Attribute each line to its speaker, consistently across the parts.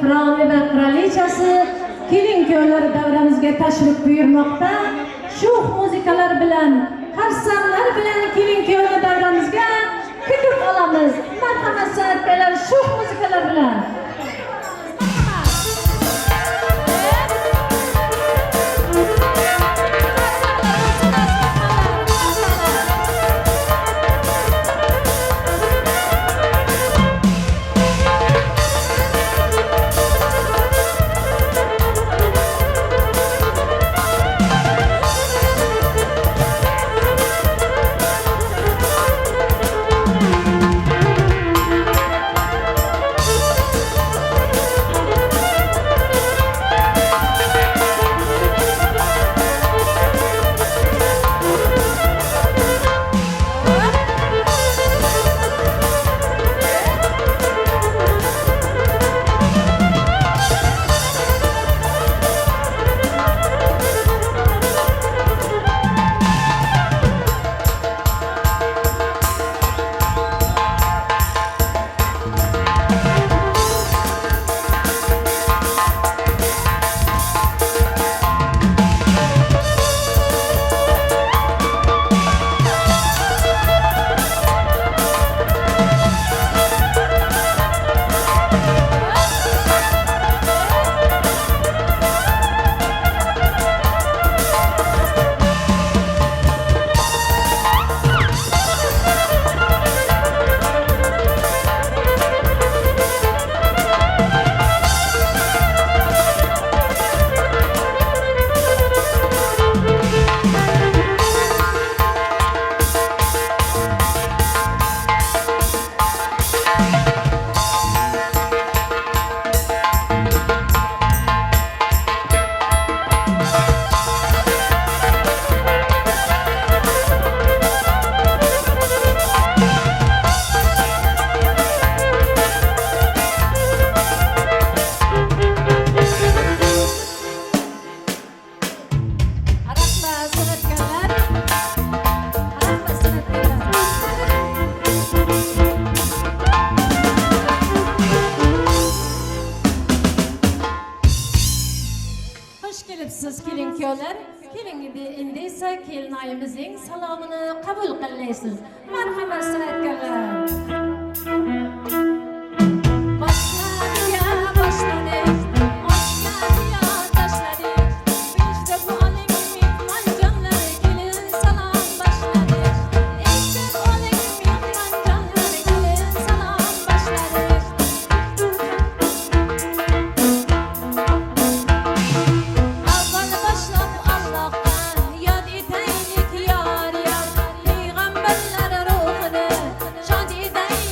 Speaker 1: qiroli va qirolichasi kelin kuyovlar davramizga tashrif buyurmoqda. Shu muzikalar bilan, qarsaklar bilan kelin kuyovni davramizga kutib olamiz. Marhamat san'atkorlar, shu muzikalar bilan. Rahmat san'atkorlar. Rahmat san'atkorlar. Xush kelibsiz kelin kuyovlar. Keling endi esa kelinoyimizning salomini qabul qilaysiz. Marhamat san'atkorlar. Boshladi, boshladi, ochgan tashladi. Eshitib oling mehmonjonlar, kelin salom boshladi. Eshitib oling mehmonjonlar, kelin salom boshladi. Avval boshlab Allohga yod etaylik yor yor, payg'ambarlar ruhini shod etaylik.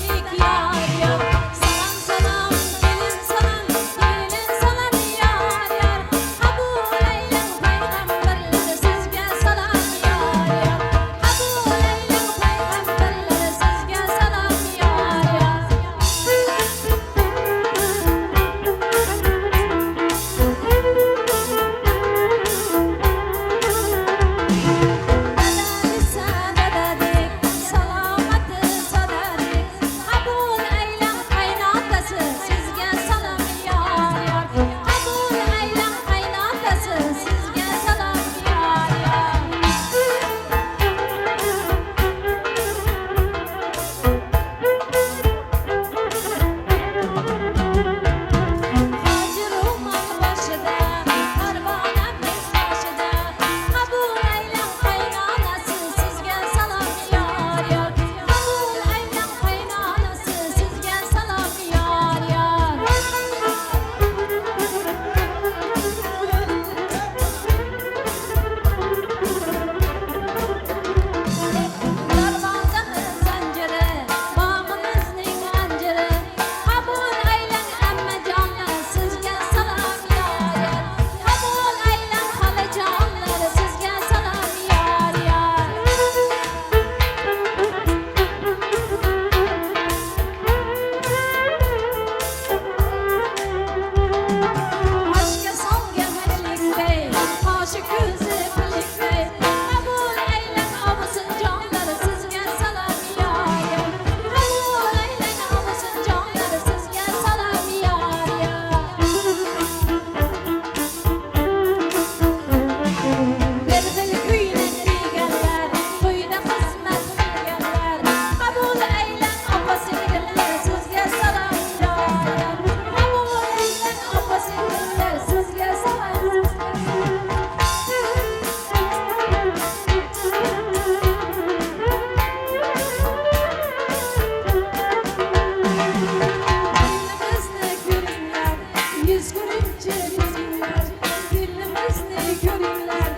Speaker 1: Suvinchi beringlar, kelinimizni ko'ringlar,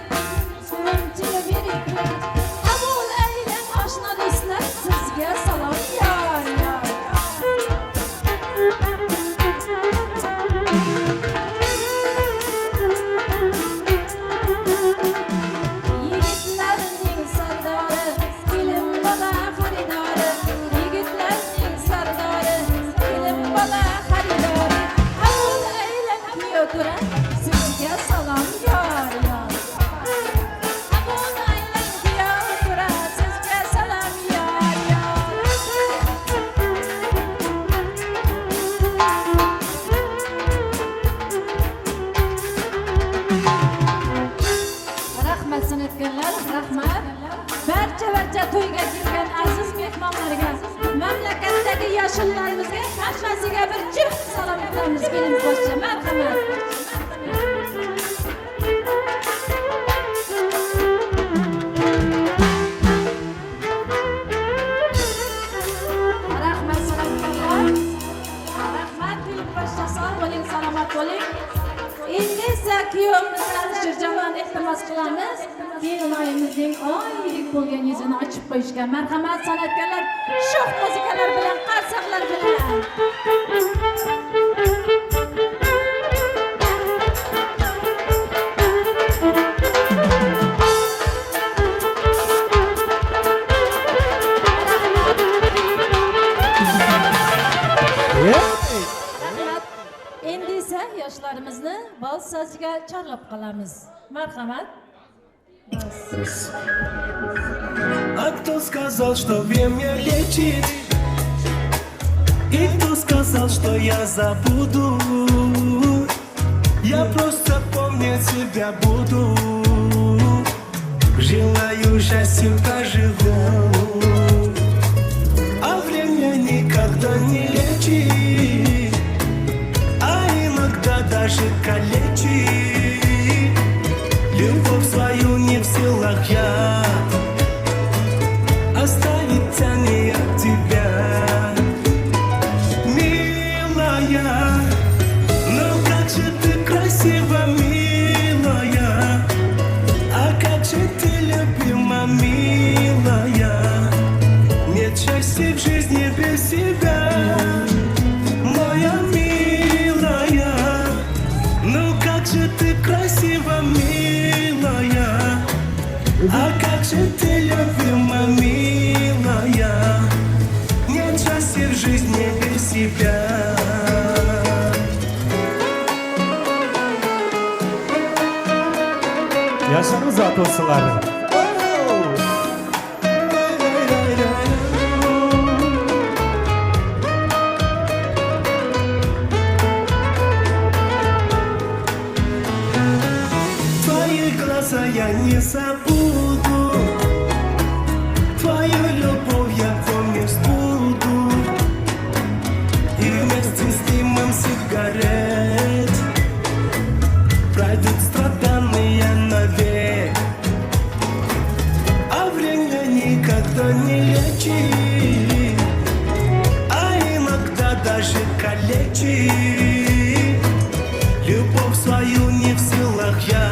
Speaker 1: suvinchi beringlar. Qabul aylang oshna do'stlar, sizga salom yor yor. Yigitlarning sardori, kelin bola xaridori. Yigitlarning sardori, kelin bola xaridori. Qabul aylang kuyov to'ra, sizga salom yor yor. Qabul aylang kuyov to'ra, sizga salom yor yor. Rahmat san'atkorlar, rahmat. Barcha to'yga kelgan aziz mehmonlarga, mamlakatdagi yoshullarimizga hammasiga bir juft salom qilamiz kelin qo'shchi. Marhamat. Rahmat san'atkorlar. Rahmat kelin qo'shchi, sog' bo'ling, salomat bo'ling. Endi esa kuyovimizni Alisherjondan iltimos qilamiz. Kelinoyimizning oydek bo'lgan yuzini ochib qo'yishga. Marhamat san'atkorlar, sho'x muzikalar bilan, qarsaklar bilan. Rahmat. Endi esa yoshlarimizni vals soziga chorlab qolamiz. Marhamat. Vals.
Speaker 2: А кто сказал, что время лечит? И кто сказал, что я забуду? Я просто помнить тебя буду. Желаю счастья, проживу. А время никогда не лечит, а иногда даже калечит. Любовь свою не в силах я оставить тяни от тебя. Милая, ну как же ты красива, милая, а как же ты любима, милая. Нет счастья в жизни без тебя, моя милая. Ну как же ты красива, милая, а как же ты любима, милая. Нет счастья в жизни без тебя.
Speaker 3: Yoshlarimiz ato'silari.
Speaker 2: Твои глаза я не забуду, твою любовь я помнить буду. И вместе с дымом сигарет пройдут страдания навек. А время никогда не лечит, а иногда даже калечит. Любовь свою не в силах я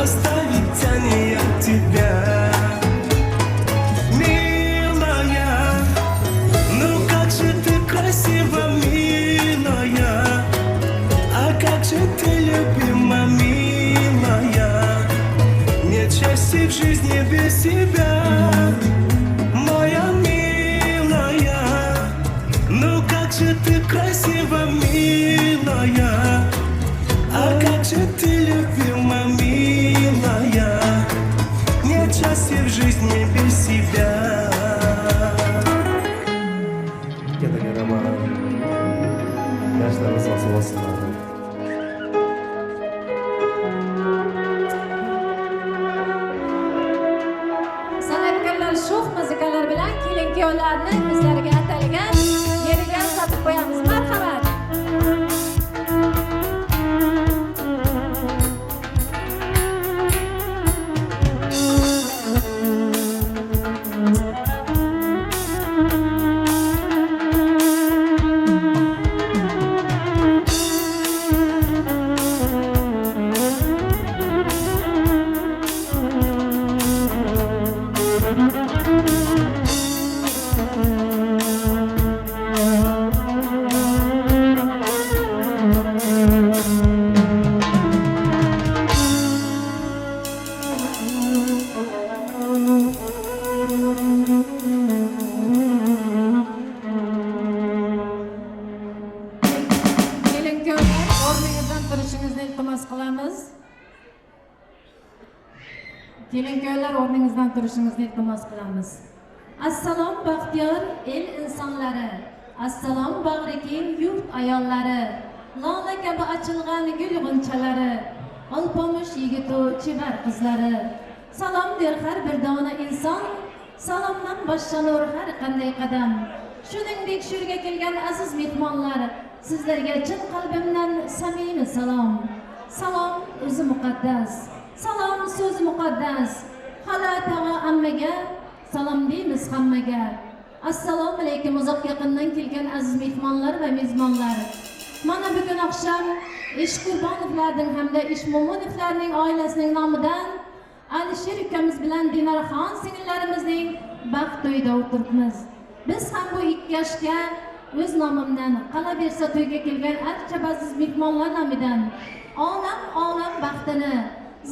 Speaker 2: оставить тяни от тебя. Милая, ну как же ты красива, милая, а как же ты любима, милая. Нет счастья в жизни без тебя, моя милая. Ну как же ты красива, милая, а как же ты любима, милая. Нет счастья в жизни без тебя.
Speaker 3: Ikkalaga rahmat. Yoshlarimiz olsinlar.
Speaker 1: San'atkorlar sho'x muzikalar bilan kelin kuyovlarni o'zlariga atalgan yeriga uzatib qo'yamiz. Marhamat. turishingizni iltimos qilamiz. Kelin-kuyovlar o'rningizdan turishingizni iltimos qilamiz. Assalom baxtiyor el insonlari, assalom bag'ri keng yurt ayollari, lola kabi ochilgan gul g'unchalari, alpomish yigitu chebar qizlari. Salom der har bir dona inson, salomdan boshlanur har qanday qadam. Shuningdek shu yerga kelgan aziz mehmonlar, sizlarga chin qalbimdan samimiy salom. Salom o'zi muqaddas, salom so'zi muqaddas. Xola, tog'a, ammaga salom deymiz hammaga. Assalomu alaykum uzoq yaqindan kelgan aziz mehmonlar va mezbonlar. Mana bugun oqshom Ishqurbonovlarning hamda Ishmo'minovlarning oilasining nomidan Alisher ukamiz bilan Dinoraxon singillarimizning baxt to'yida o'tiribmiz. Biz ham bu ikki yoshga o'z nomimdan, qolaversa to'yga kelgan archa aziz mehmonlar nomidan olam olam baxtini,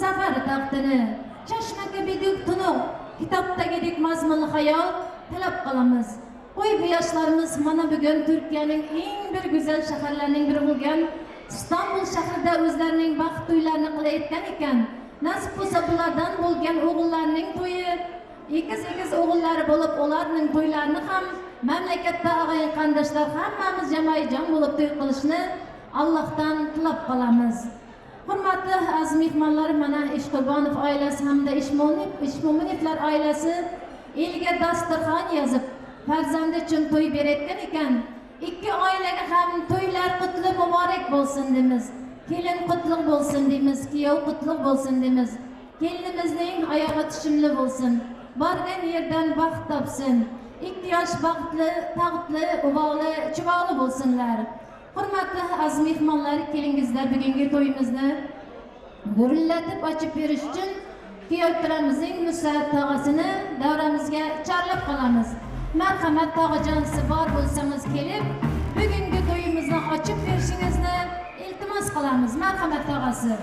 Speaker 1: zafar taxtini, chashma kabidek tunuq, kitobdagidek mazmunli hayot tilab qolamiz. Qo'y bu yoshlarimiz mana bugun Turkiyaning eng bir go'zal shaharlarining biri bo'lgan Istanbul shahrida o'zlarining baxt to'ylarini qilayotgan ekan. Nasib bo'lsa bulardan bo'lgan o'g'illarning to'yi, ekiz-ekiz o'g'illari bo'lib, ularning to'ylarini ham mamlakatda og'ayin qarindoshlar hammamiz jamoajon bo'lib to'y qilishni Allohdan tilab qolamiz. Hurmatli aziz mehmonlar, mana Ishqurbonov oilasi hamda Ishmo'minovlar oilasi elga dasturxon yozib, farzandi uchun to'y berayotgan ekan. Ikki oilaga ham to'ylar qutli muborak bo'lsin deymiz. Kelin qutlug' bo'lsin deymiz, kuyov qutlug' bo'lsin deymiz. Kelinimizning oyog'i tushumli bo'lsin, borgan yerdan baxt topsin. Ikki yosh baxtli, taxtli, uvoli, chuvoli bo'lsinlar. Hurmatli aziz mehmonlar, kelingizlar bugungi to'yimizni gurillatib ochib berish uchun kuyovtiramizning Nusrat tog'asini davramizga chorlab qolamiz. Marhamat tog'ajon, siz bor bo'lsangiz kelib bugungi to'yimizni ochib berishingizni iltimos qilamiz. Marhamat tog'asi.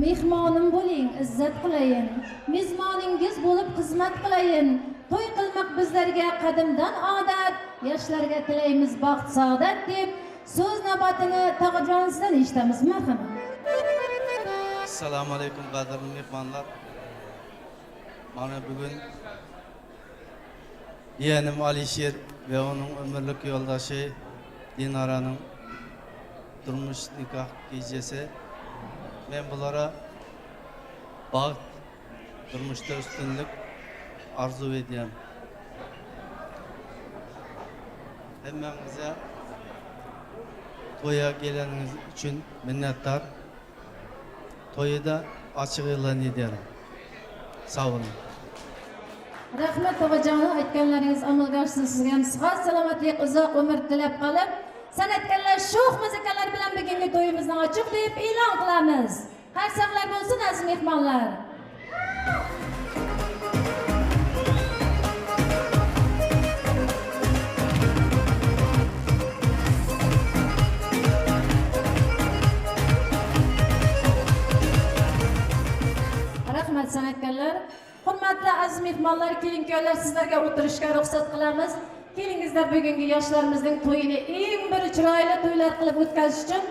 Speaker 1: Mehmonim bo'ling, izzat qilayin. Mezmoningiz bo'lib xizmat qilayin. To'y qilmoq bizlarga qadimdan odat, yoshlarga tilaymiz baxt saodat deb so'z navbatini tog'ajon sizdan eshitamiz. Marhamat.
Speaker 4: Assalomu alaykum qadrli mehmonlar. Mana bugun yeğenim Alişer ve onun ömürlük yoldaşı Dinara'nın durmuş nikah gecesi. Ben bunlara baxt, durmuşta üstünlük arzu ediyorum. Hemmenize toya geleniniz için minnettar. Toyu da açık ilan ediyorum. Sağ olun.
Speaker 1: Rahmat tog'ajonim, aytganlaringiz amalga oshsin. Sizga ham sihat, salomatlik, uzoq umr tilab qolib, san'atkorlar sho'x muzikalar bilan bugungi to'yimizni ochiq deb e'lon qilamiz. Qarsaklar bo'lsin aziz mehmonlar. Rahmat san'atkorlar. Hurmatli aziz mehmonlar, kelin-kuyovlar, sizlarga o'tirishga ruxsat qilamiz. Kelingizlar bugungi yoshlarimizning to'yini eng bir chiroyli to'ylar qilib o'tkazish uchun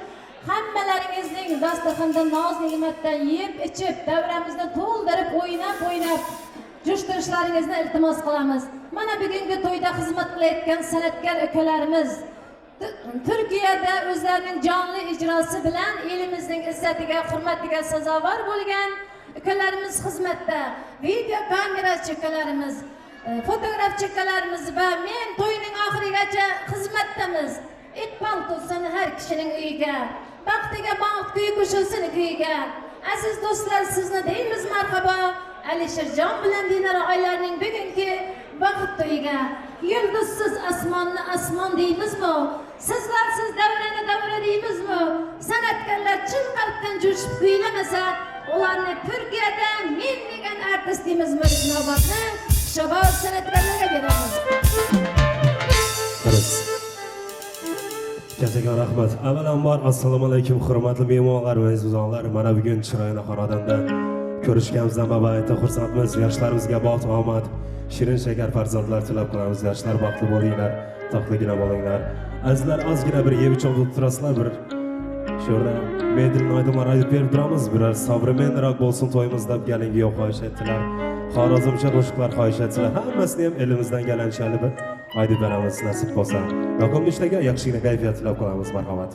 Speaker 1: hammalaringizning dasturxonda noz-ne'matdan yeb, ichib, davramizni to'ldirib, o'ynab-o'ynab jo'shtirishlaringizni iltimos qilamiz. Mana bugungi to'yda xizmat qilayotgan san'atkor ukalarimiz Turkiyada o'zlarining jonli ijrosi bilan elimizning izzatiga, hurmatiga sazovor bo'lgan ukalarimiz xizmatda, video kamerachi ukalarimiz, fotografchi ukalarimiz va men to'yning oxirigacha xizmatdamiz. Iqbol to'lsin har kishining uyiga, baxtiga baxt kuyi qo'shilsin kuyiga. Aziz do'stlar, sizni deymiz marhabo Alisherjon bilan Dinara oilasining bugungi baxt to'yiga. Yulduzsiz osmonni osmon deymizmi? Sizlarsiz davrani davra deymizmi? San'atkorlar chin qalbdan jo'shib kuylamasa, ularni Turkiyada men degan artist deymizmi? Navbatni shabob san'atkorlarga beramiz.
Speaker 3: Kattakon rahmat. Avvalambor assalomu alaykum hurmatli mehmonlar va azizlar. Mana bugun chiroyli xonadonda ko'rishganimizdan babayda xursandmiz. Yoshlarimizga baxt omad, Shirin shakar farzandlar tilab qolamiz. Yoshlar baxtli bo'linglar, toqligina bo'linglar. Azizlar, ozgina bir yeb ichib o'tirasizlar, bir shu yerda medalni oydinlar aytib berib turamiz. Biror современныйroq bo'lsin to'yimiz deb galinga yo'q xohish etdilar. Xorazmcha qo'shiqlar xohish etdilar. Hammasini ham elimizdan kelganchalik bir aytib beramiz nasib bo'lsa. Yoqimli ishlarga yaxshigina kayfiyat tilab qolamiz, marhamat.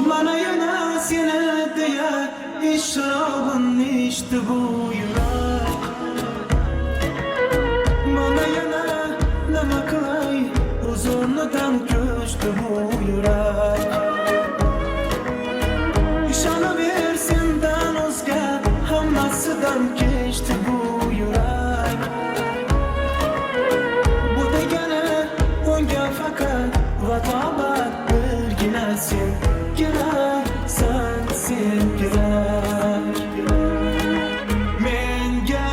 Speaker 2: Mana yana seni deya ishrobimni ichdi bu yurak. Mana yana nima qilay huzurnidan ko'chdi bu yurak. Ishonaver sendan o'zga hammasidan kechdi bu yurak. Bu degani unga faqat va tobat birgina sen kerak, sen sen kerak. Menga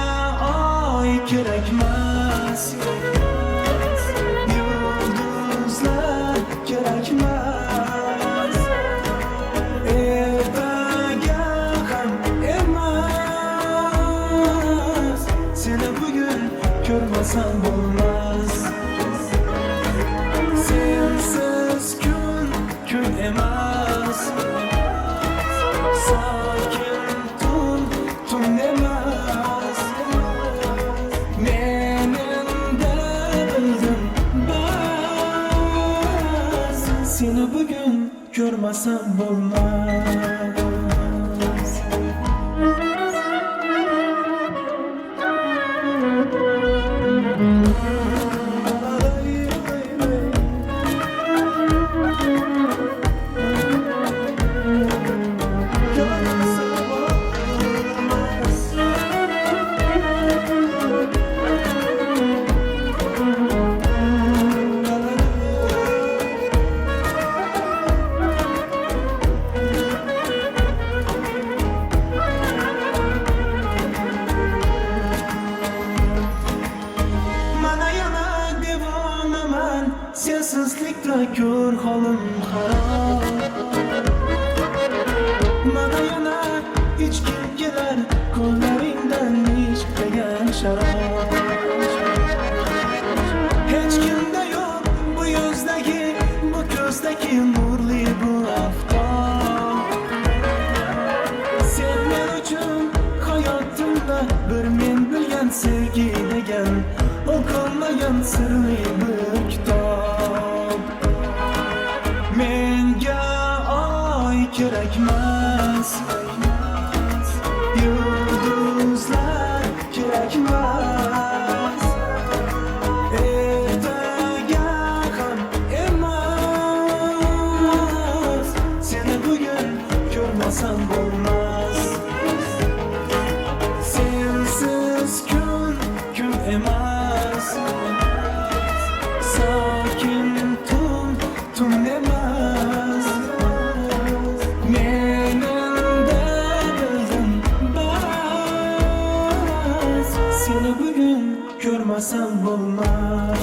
Speaker 2: oy kerakmas, yulduzlar kerakmas, ertaga ham emas. Seni bugun ko'rmasam bo'lmas. Sensiz kun kun emas, sakin tun tun emas. Men endi bildim bas, seni bugun ko'rmasam bo'lmas. Mana yana devonaman, sensizlikda ko'r holim xarob. Mana yana ichkim kelar qo'llaringdan ishq degan sharob. Hech kimda yo'q bu yuzdagi, bu ko'zdagi nurli bu oftob. Sen men uchun hayotimda bir men bilgan sevgi degan o'qilmagan sirli bir kitob. Menga oy kerakmas, yulduzlar kerakmas, ertaga ham emas. Seni bugun ko'rmasam bo'lmas. Sensiz kun kun emas, sakin tun tun emas. Men endi bildim bas, seni bugun ko'rmasam bo'lmas.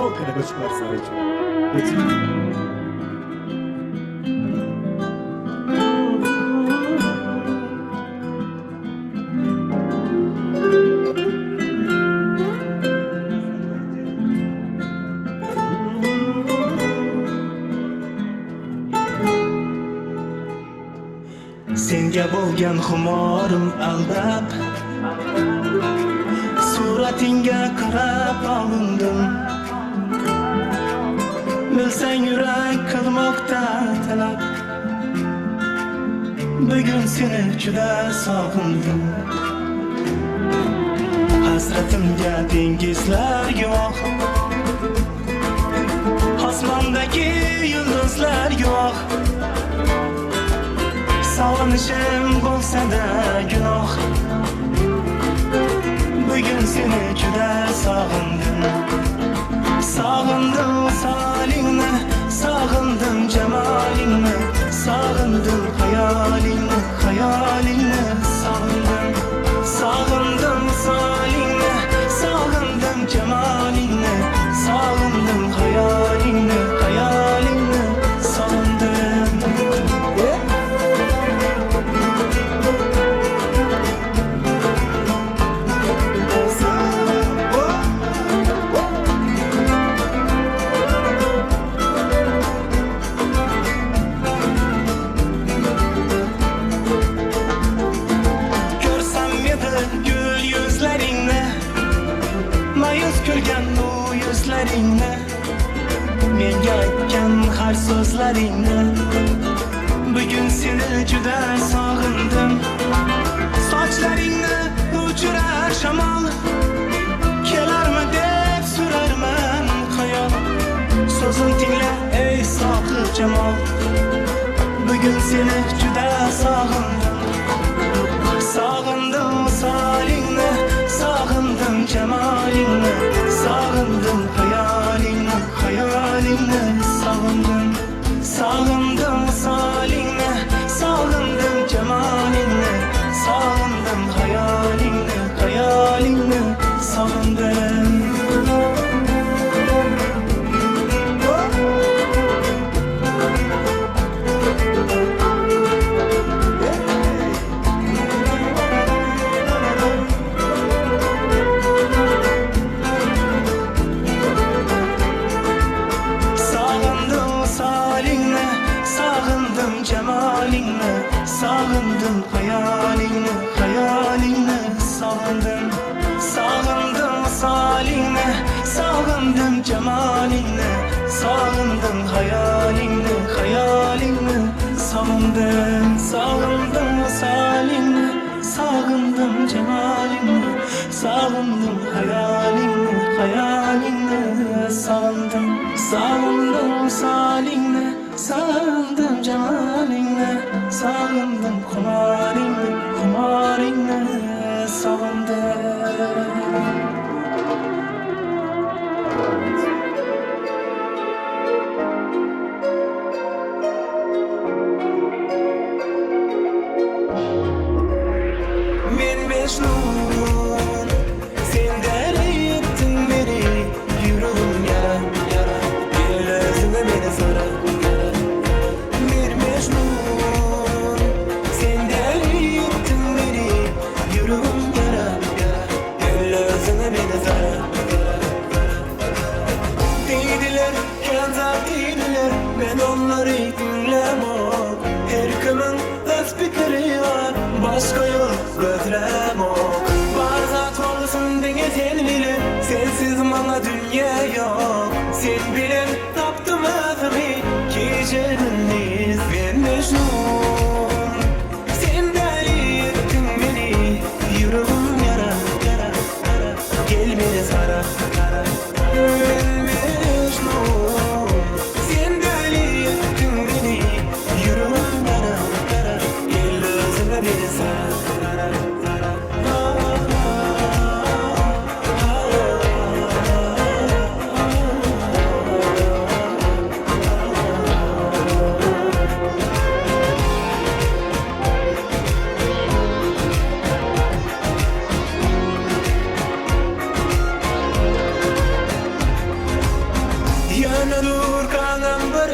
Speaker 3: Громкий qo'shiqlar sizlar uchun.
Speaker 2: Senga bo'lgan xumorim aldab, suratingga qarab olindim. Bilsang yurak qilmoqda talab, bugun seni juda sog'indim. Hasratimga dengizlar guvoh, osmondagi yulduzlar guvoh. Sog'inishim bo'lsa-da gunoh, bugun seni juda sog'indim. Sog'indim solingni, sog'indim jamolingni, sog'indim xayolingni, xayolingni sog'indim. Sog'indim solingni, sog'indim jamolingni, sog'indim xayolingni, xayolingni sog'indim. Yuzlaringni, menga aytgan har so'zlaringni, bugun seni juda sog'indim. Sochlaringni uchirar shamol, kelarmi deb so'rarman xayol. So'zim tingla ey sohib jamol, bugun seni juda sog'indim. Sog'indim solingni, sog'indim jamolingni, sog'indim xayolingni, xayolingni sog'indim. Sog'indim solingni, sog'indim jamolingni, sog'indim xayolingni, xayolingni sog'indim. Sog'indim xayolingni, xayolingni sog'indim. Sog'indim solingni, sog'indim jamolingni, sog'indim xayolingni, xayolingni sog'indim. Sog'indim solingni, sog'indim jamolingni, sog'indim xayolingni, xayolingni sog'indim. Sog'indim solingni, sog'indim jamolingni, sog'indim xumoringni, xumoringni sog'indim. Men Mecnun, sen deli ettin beni, yürüğüm yara yara, gel özüne beni sara. Mecnun, sen deli ettin beni, yürüğüm yara yara, gel özüne beni sara. Dediler, kenzap dediler, ben onları dinlemem. Her kimin öz fikri var, başka yol gözlemem. Var zat olsun denge sen bilin, sensiz bana dünya yok. Sen bilin, taptım özümü, gece gündüz. Ben Mecnun, sen deli ettin beni, yüreğim yara yara yara, gel beni sara sara. Ben Mecnun, sen deli ettin beni, yüreğim yara yara, gel özüme beni sara sara sara.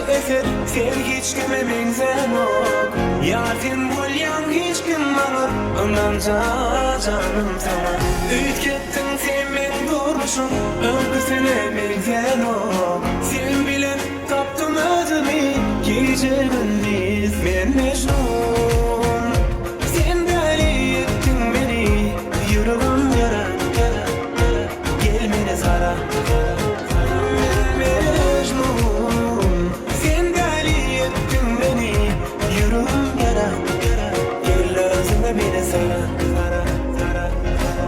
Speaker 2: Eser sen hiç kime benzenok. Ya sen bolyan hiç kim bana Ondan canım sana. Üytkettin sen men durmuşum Önküsüne benzenok. Sen bilen taptım özümü Gece gündüz men Mecnun. Sen deli ettin beni Yüreğim yara yara yara. Gel beni sara Men Mecnun. Sen deli ettin beni Yüreğim yara yara. Gel özüme beni sara sara sara sara.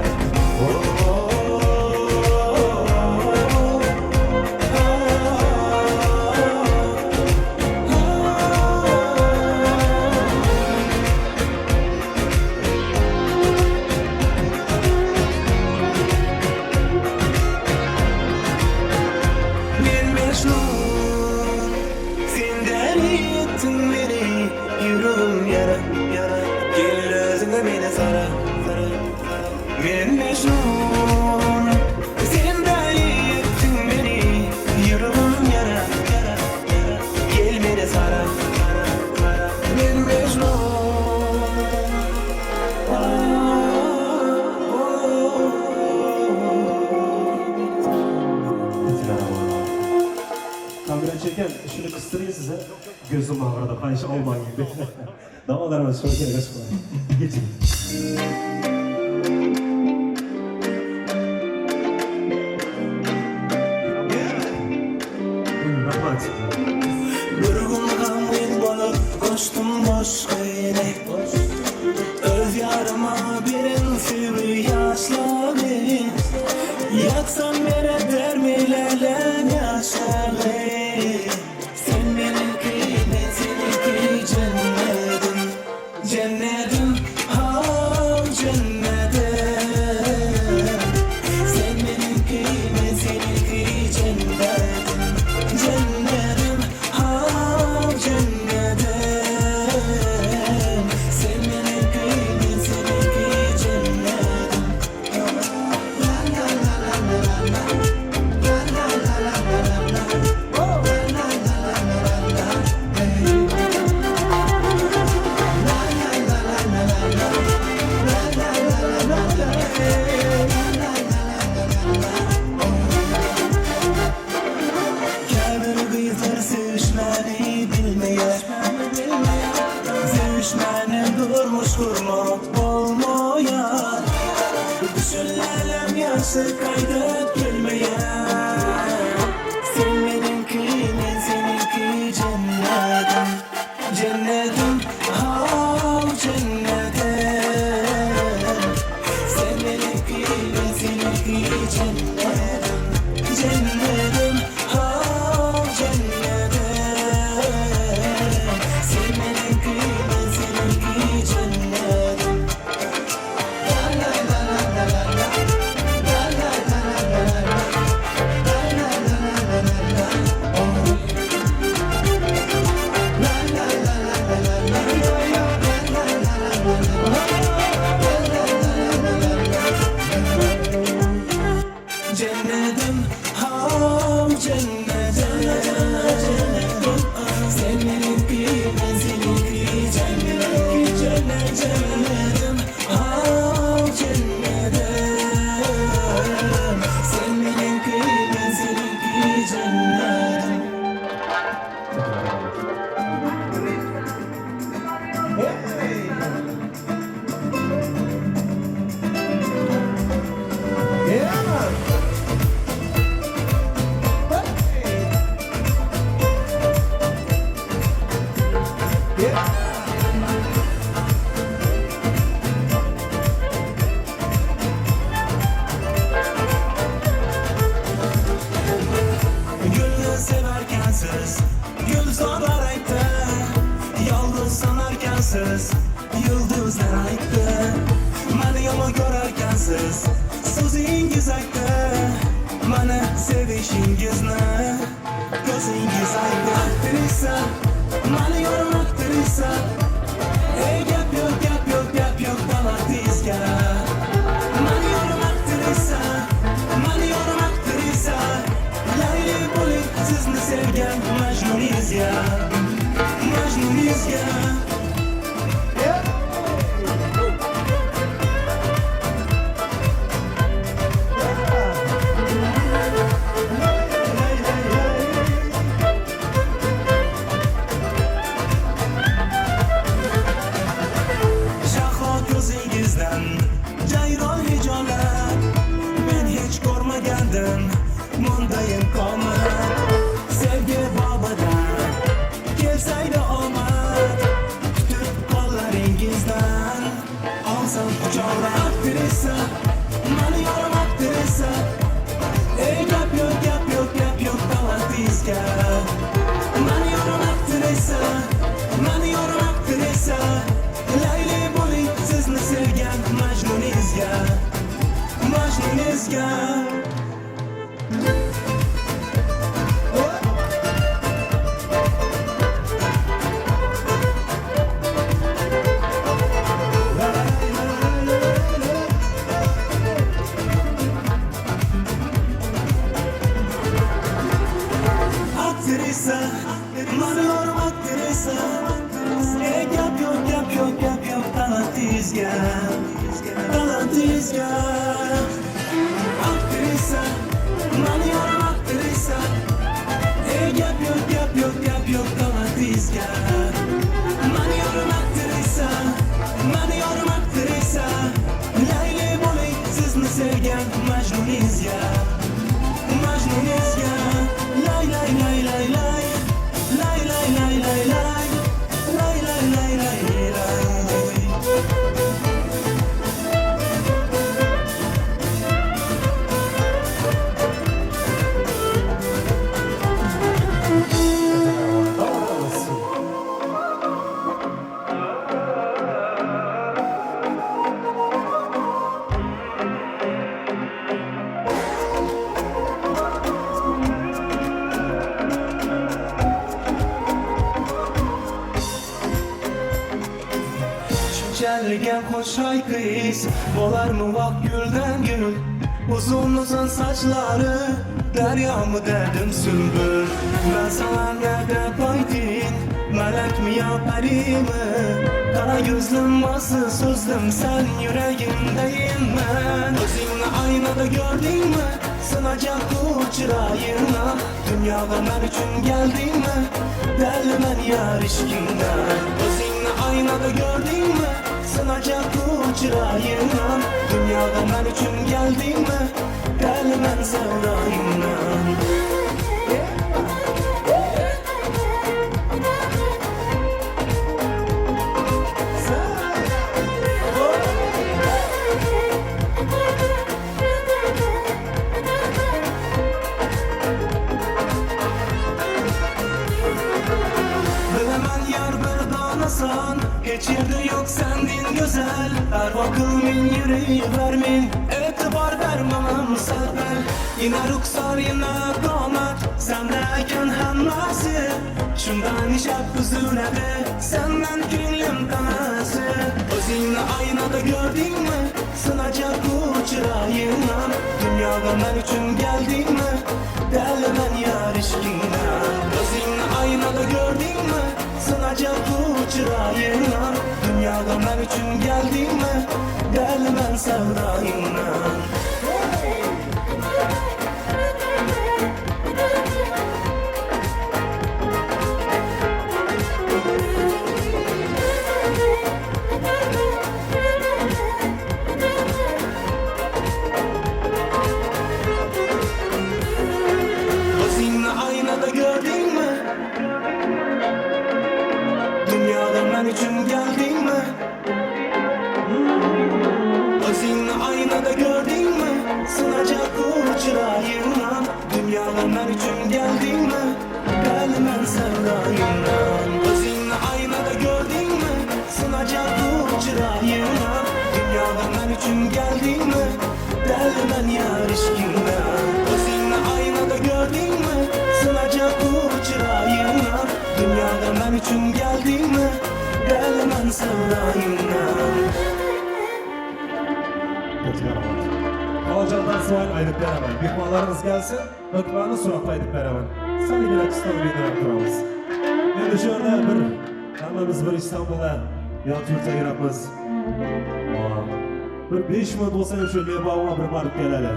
Speaker 2: Oh, oh, oh, Men Mecnun. Sen deli ettin beni Yüreğim yara yara. Gel özüne beni sara sara sara. Men Mecnun. Sen deli ettin beni Yüreğim yara yara yara. Gel beni sara sara sara. Men Mecnun.
Speaker 3: Kamera çeken şunu kıstırayım size. Gözüm ağrıdı. Kayış olman gibi. Davalarımız çok iyi. Geçin. Buyurun, rahmat.
Speaker 2: Bir gün gamgin bolup koştum boşqa yere. Öz yarıma birin sevgi yaşları. Yaksam bere dermilerle yaşları. Sen benimki, ben seninki cennetim. Cennetim, ha cennetim. Sen benimki, ben seninki cennetim. Cennetim, ha cennetim. Sen benimki, ben seninki cennetim. Käbir gyzlar sevişmäni bilmeýär. Sevişmäni durmuş gurmak bolmaýar. Düşünlerem yaşlı kaydıp gelmeýär. Sen benimki, men seninki cennetim. Cennetim, ha cennetim. Sen benimki, ben seninki cennetim. Cennetim, ha cennetim. Sen benimki, ben seninki cennetim. Cennetim, ha cennetim. Sen benimki, ben seninki cennetim. Cennetim, ha cennetim. Sen benimki, ben seninki cennetim. Gülnü severken siz Gülzarlar aytdı. Yalnız sanarken siz Yıldızlar aytdı. Mani yolu görerken siz So'zingiz aytdı. Mani sevishingizni Ko'zingiz aytdi. Aktrisa Mani yorim aktrisa. Ey gap yo'q, gap yo'q, gap yo'q talatizga. Mani yorim aktrisa. Mani yorim aktrisa. Layli bo'ling sizni sevgan Majnuningizga. Majnunizga. Shahlo ko'zingizdan jayron hijolat, men hech ko'rmagandim mundayin qomat. Sevgi bobidan kelsaydi omad, kutib qo'llaringizdan olsam quchoqlab. Aktrisa, mani yorim aktrisa, ey gap yo'q, gap yo'q, gap yo'q talantingizga. Mani yorim aktrisa, mani yorim aktrisa, Layli bo'ling sizni sevgan Majnunizga, Majnunizga. Aktrisa, mani yorim aktrisa, ey gap yo'q, gap yo'q, gap yo'q talantingizga, talantingizga. Aktrisa, mani yorim aktrisa, ey gap yo'q, gap yo'q, gap yo'q talantingizga. Mani yorim aktrisa, mani yorim aktrisa, Layli bo'ling sizni sevgan Majnunizga, Majnunizga. Lay lay lay lay lay, lay lay lay lay lay, lay lay lay lay lay. Shunchalik ham xushroy qiz bo'larmi vaq guldan gul, uzun uzun sochlari daryomi dedim sümbül. Ben sana nerede paydin, melek mi ya peri mi? Kara gözlüm nasıl sözlüm, sen yüreğimdeyim ben. Özünü aynada gördün mü, sınacak bu çırayına? Dünyada men üçün geldin mi, deli men yar işkinden. Özünü aynada gördün mü, sınacak bu çırayına? Dünyada men üçün geldin mi, deli men sevdayından. Bilaman yar bir donasan, hech yerda yo'q sendin go'zal. Parvo qilming yuraverming, e'tibor bermam sal-pal. Yine ruxsor yine qomat, senda ekan hammasi. Shundan ishab buziladi, sendan ko'nglim tanasi. O'zingni oynada ko'rdingmi, sinajak bu chiroyingni? Dunyoga men uchun keldingmi, dali men yar ishkingdan. O'zingni oynada ko'rdingmi, sinajak bu chiroyingni? Dunyoga men uchun keldingmi, dali men sevdoyingdan. O'zingni oynada ko'rdingmi? Dunyoga men uchun keldingmi? O'zingni oynada ko'rdingmi? Sinajak bu chiroyingni. Dunyoga men uchun keldingmi? Dali men sevdoyingdan. O'zingni oynada ko'rdingmi? Sinajak bu chiroyingni. Dunyoga men uchun keldingmi? Dali men yar ishkingdan. O'zingni oynada ko'rdingmi? Sinajak bu chiroyingni. Dunyoga men uchun keldingmi? Dali men sevdoyingdan.
Speaker 3: Xolajon Tarsvoyni aytib beraman. Mehmonlarimiz kelsin, hukmlarni suratda aytib beraman. Salgina qisqa video turamiz. Endi shu yerda bir hammamiz bir Istanbulda yot yurtda yuribmiz. Bir 5 minut bo'lsa ham shu Lebovga bir borib keladi.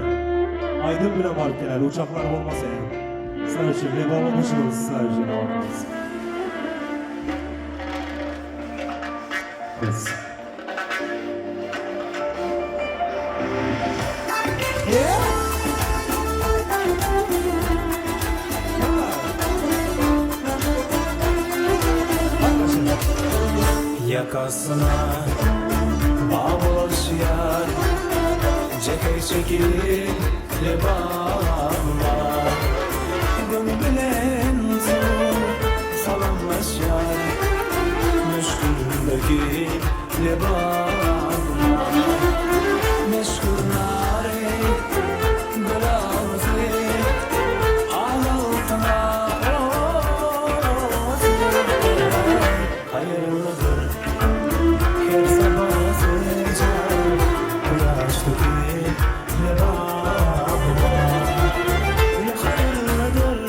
Speaker 3: Aydın bilan borib keladi, uchoqlar bo'lmasa ham. Sizlar uchun Lebovga qo'shilamiz, sizlar uchun boramiz. Biz.
Speaker 2: Yakasına bağlaşıyor Cekey çekil lebağıma Gönlülen zor salamlaşıyor Meşgulündeki lebağıma Meşgul nare gül ağzı Ağlatma ozu Hayırlıdır her sabah sıcak Quyosh lebabıma Hayırlıdır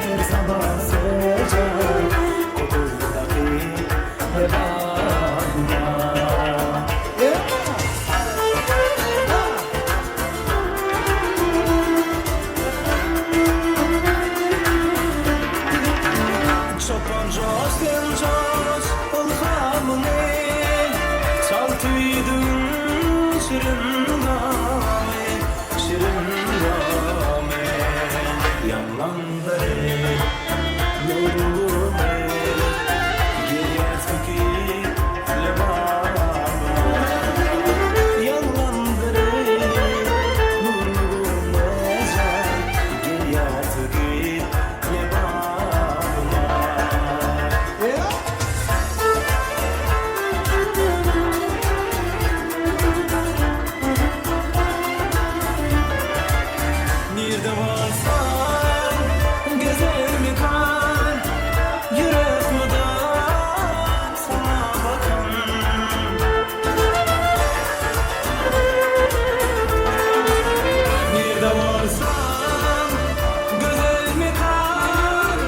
Speaker 2: her sabah sıcak Kokudaki lebabıma. Çoban coş sen coş ilhamını Çal tüydün şirin gami, şirin gami Yanlandır yolunu Gel ki lebabıma Yanlandır nurunu can Gel ki lebabıma. Nerede varsan güzel mekan Yürek mıdan sana bakan. Nerede varsan güzel mekan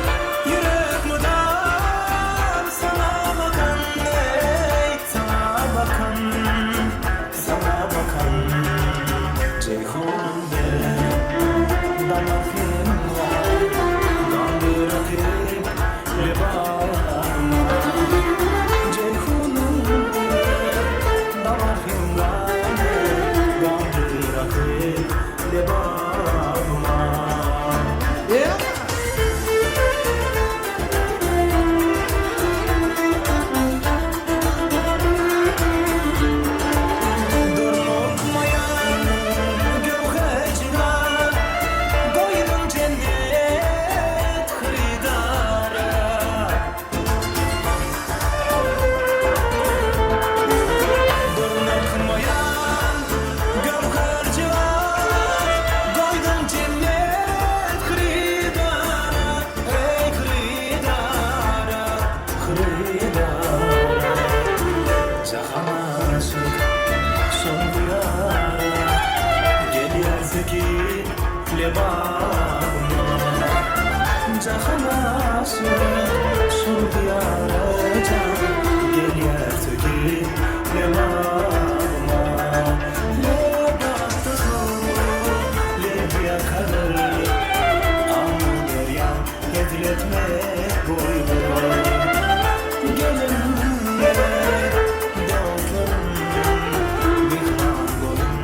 Speaker 2: Yürek mıdan sana bakan. Ey sana bakan, sana bakan Ceyhun damar Gamdır lebağıma Ceyhunum damar Gamdır lebağıma. Durmakmayan gövherciler Koydum cennet hıridara. Durmakmayan gövherciler Koydum cennet hıridara. Ey hıridara, hıridara Cahan aşık son diyara Gel yerseki lebabıma Cahan aşık son diyara can Gel yerseki lebabıma Lebapta leb yakarır Amu derya hediletmek boydur Gelinlere dostlarım Mihman olun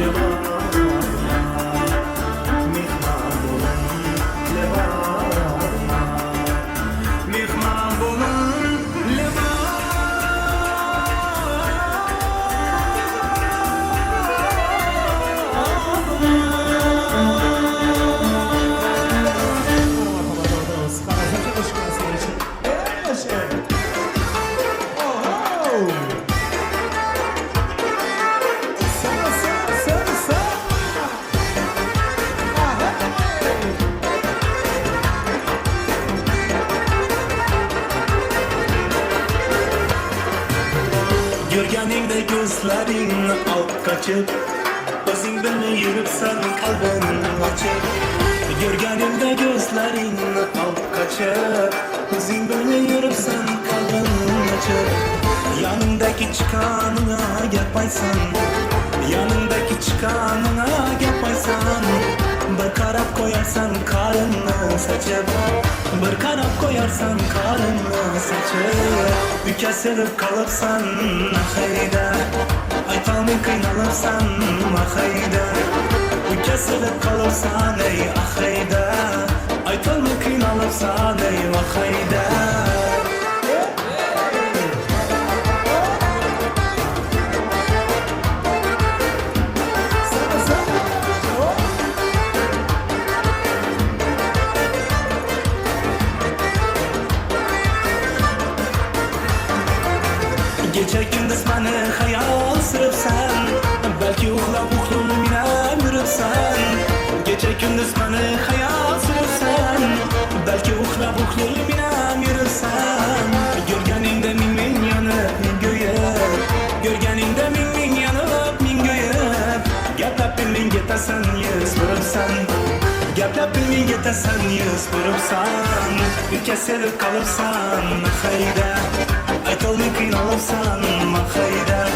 Speaker 2: lebabıma Mihman olun lebabıma Mihman olun lebabıma. Ko'rganingda ko'zlaring oq qochib, o'zing bilmay yuribsan qalbing ochib. Görganimda gözlerini alıp kaçıp Özün böyle yürüpsen kalbim açıp Yanındaki çıkanına yapaysan Yanındaki çıkanına yapaysan Bir karap koyarsan karını saçıp Bir karap koyarsan karını saçıp Ükesilip kalıpsan ahayda Aytalmay kıynalıpsan ahayda Kesilip kalıpsan ey ahayda Aytalmay kıynalıpsan ey ahayda Gece gündüz beni hayal sürüpsen Belki uxlab uxlab yürüpsen Gece gündüz beni hayal sürüpsen Belki uxlab uxlab yürüpsen Görgeninde min min yanıp min göyüp Görgeninde min min yanıp min göyüp Gaplab bilming yetasan yüz burupsan Gaplab bilming yetasan yüz burupsan Kesilip kalıpsan hayda Aytolmay kıynalıpsan ahayda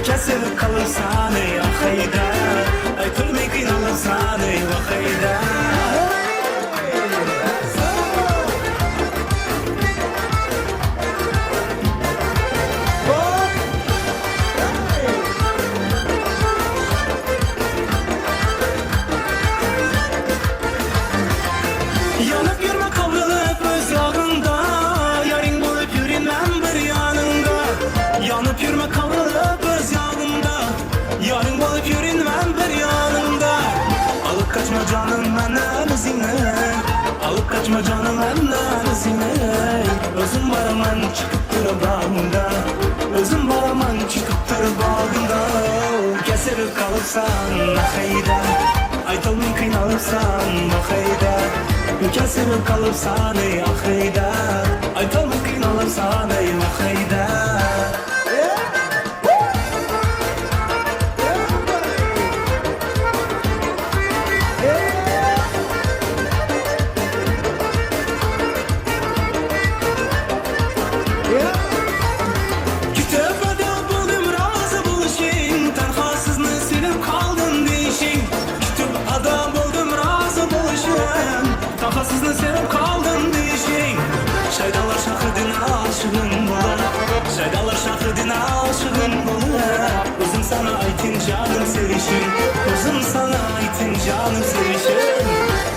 Speaker 2: Kesilip kalıpsan ey ahayda Aytolmay kıynalıpsan ey ahayda Yanıp yürüme kavrulup öz yağında Yarın bulup yürünmem bir yanında Yanıp yürüme kavrulup öz yağında Yarın bulup yürünmem bir yanında Alıp kaçma canım benden özüne Alıp kaçma canım benden özüne Özüm baraman çıkıp dur bağında Özüm baraman çıkıp dur bağında Kesilip kalıpsan ahayda Aytolmay kıynalıpsan ahayda Kesilip kalıpsan ey ahayda Aytolmay kıynalıpsan ey ahayda Kütüp adam buldum razı buluşun Tenhasızını silip kaldım değişin Kütüp adam buldum razı buluşun Tenhasızını silip kaldım değişin Şeydalar şahidin aşığın bulur Şeydalar şahidin aşığın bulur Özüm sana aytin canım sevişin Özüm sana aytin canım sevişin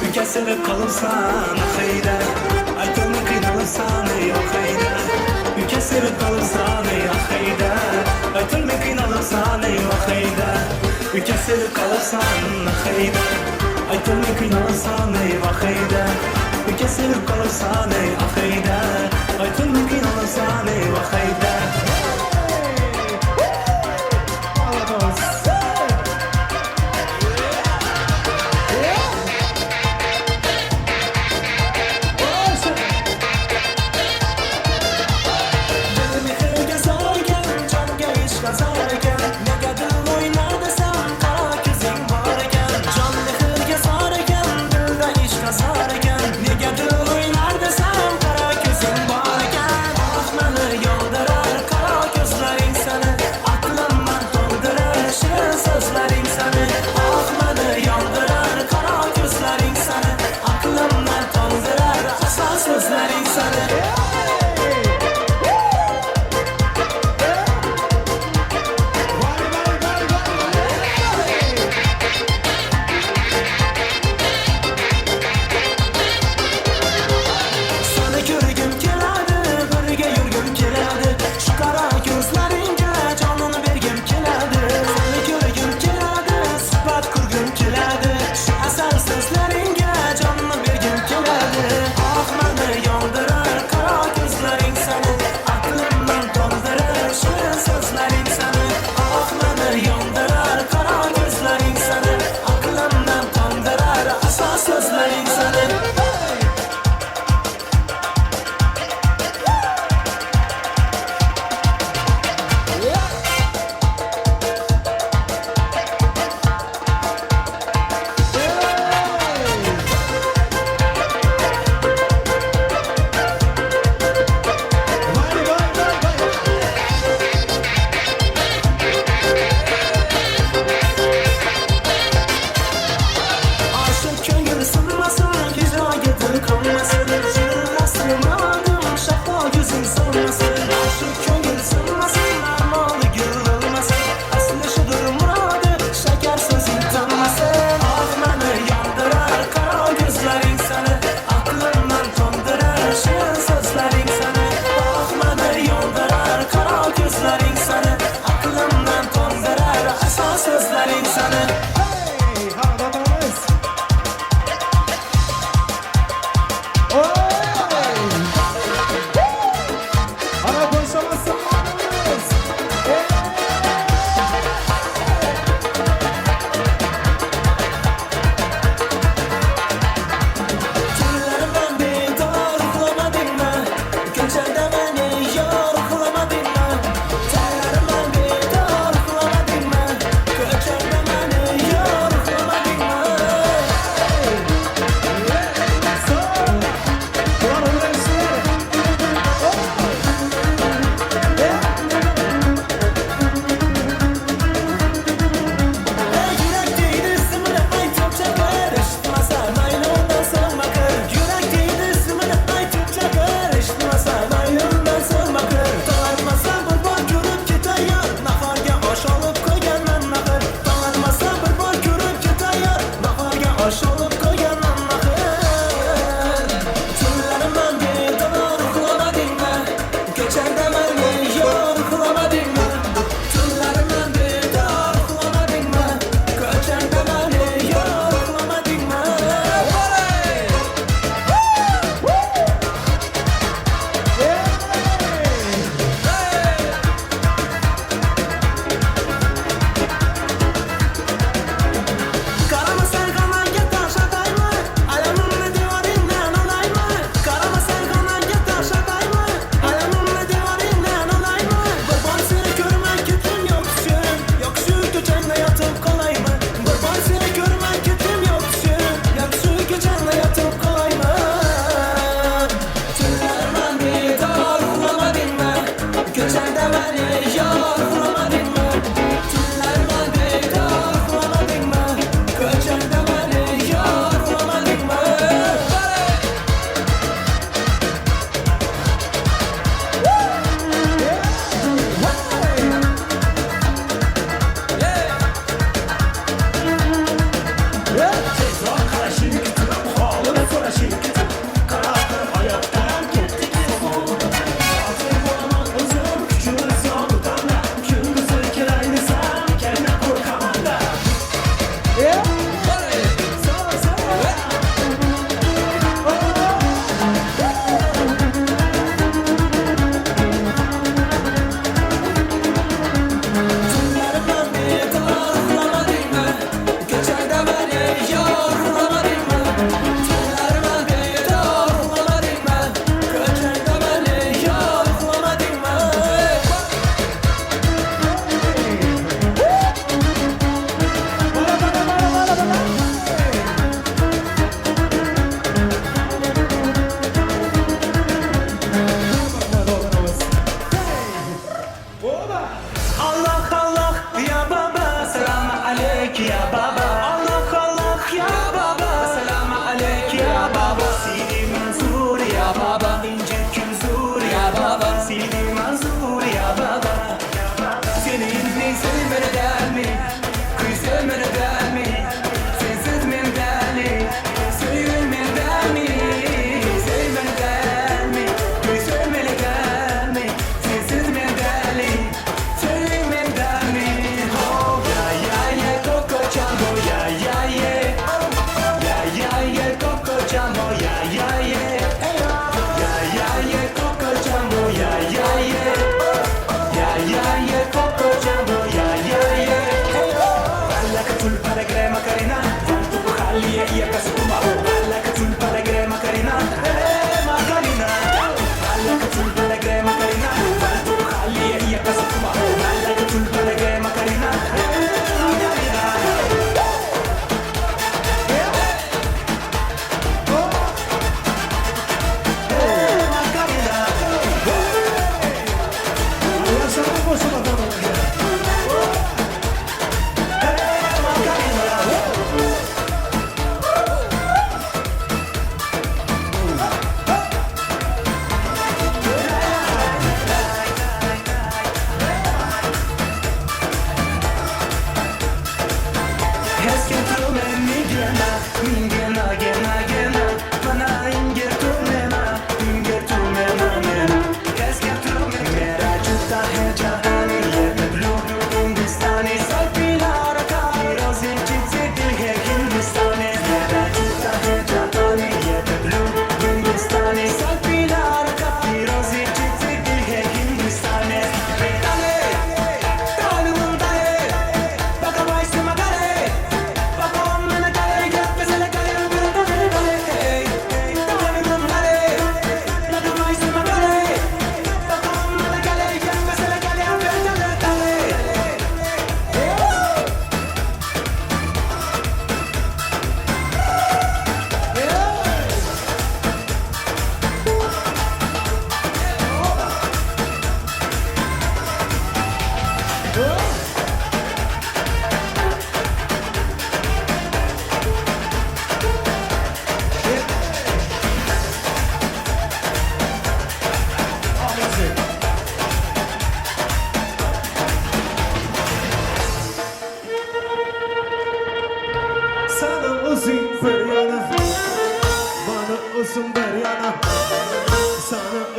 Speaker 2: Ülke kalıpsan hayda Aytılma kıynalıpsan ey hayda Ülke sevip kalıpsan ey ahayda Aytılma kıynalıpsan ey ahayda Ülke sevip kalıpsan ahayda Aytılma kıynalıpsan ey ahayda Ülke sevip kalıpsan ey ahayda Aytılma kıynalıpsan ey ahayda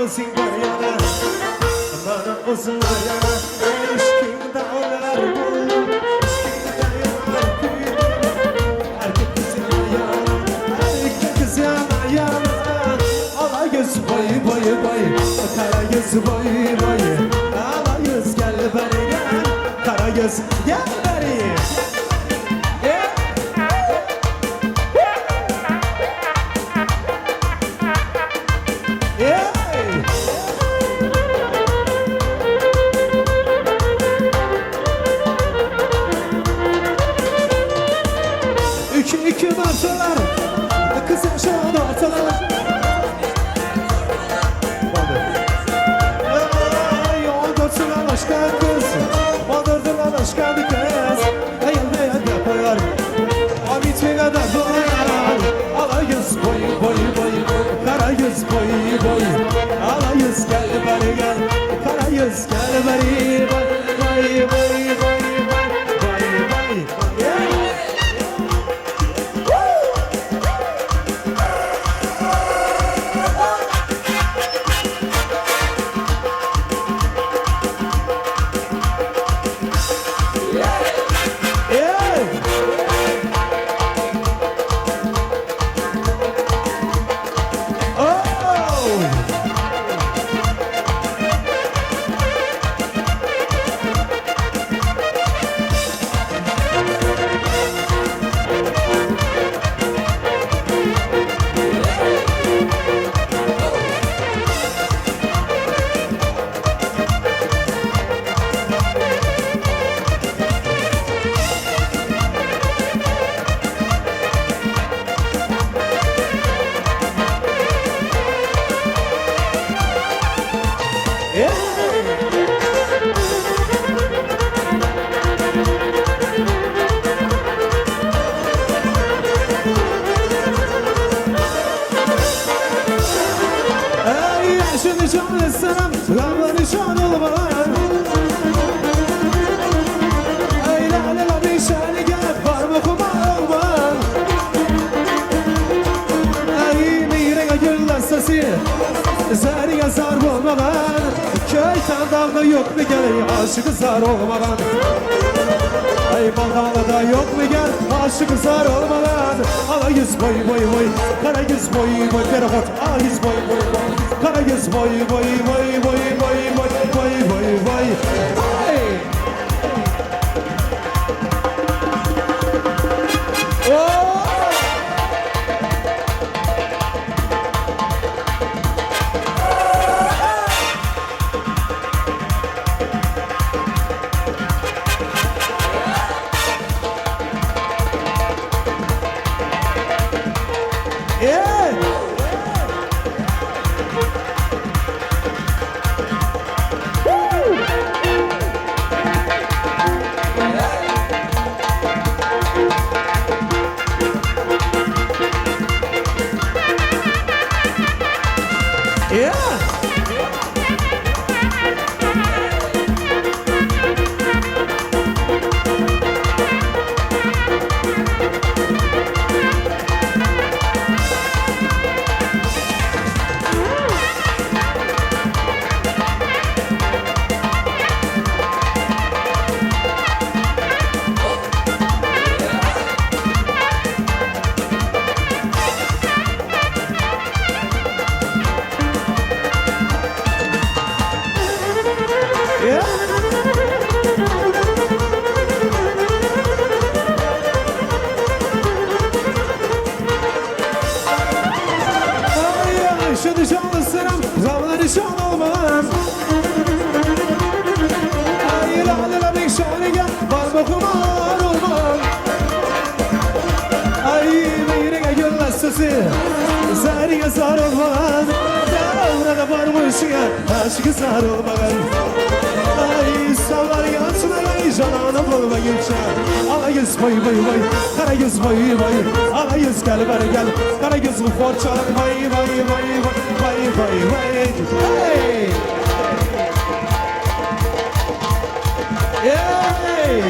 Speaker 3: O'zing bor yana, mana o'zing bor yana. Ishqingda o'lar bo'ldim, ishqingda yonar kuydim. Har kız yana, har kız yana yana. Ala göz boy boy boy, kara göz boy boy. Ala göz gel beri gel, kara göz gel beri. İki marşalar, kızım şan ortalar. Ay, ondurdular aşka kız, ondurdular aşka kız. Ayılmaya da koyar, amitine de koyar. Ala yüz boy boy boy, kara yüz boy boy. Ala yüz gel beri gel, kara yüz gel beri. Bay bay bay bay bay bay bay. Zariga zar bo'lmagan, köytan dağda yo'qmi gel, aşık zar olmagan. Ay Baldalı'da yo'qmi gel, aşık zar olmagan. Ala yüz boy boy boy, kara yüz boy boy, perhot. Ala yüz boy boy boy, kara yüz boy boy boy boy boy boy boy boy boy. Ay! Oh! Zariga zar olmagan, davrada bormuşga aşkı zar olmagan. Ay savarga açmagan, cananım olmaguncha. Ala yuz boy boy boy, qara yuz boy boy. Ala yuz gel beri gel, qara yuz g'uffor chalib voy voy voy voy voy voy. Hey! Hey!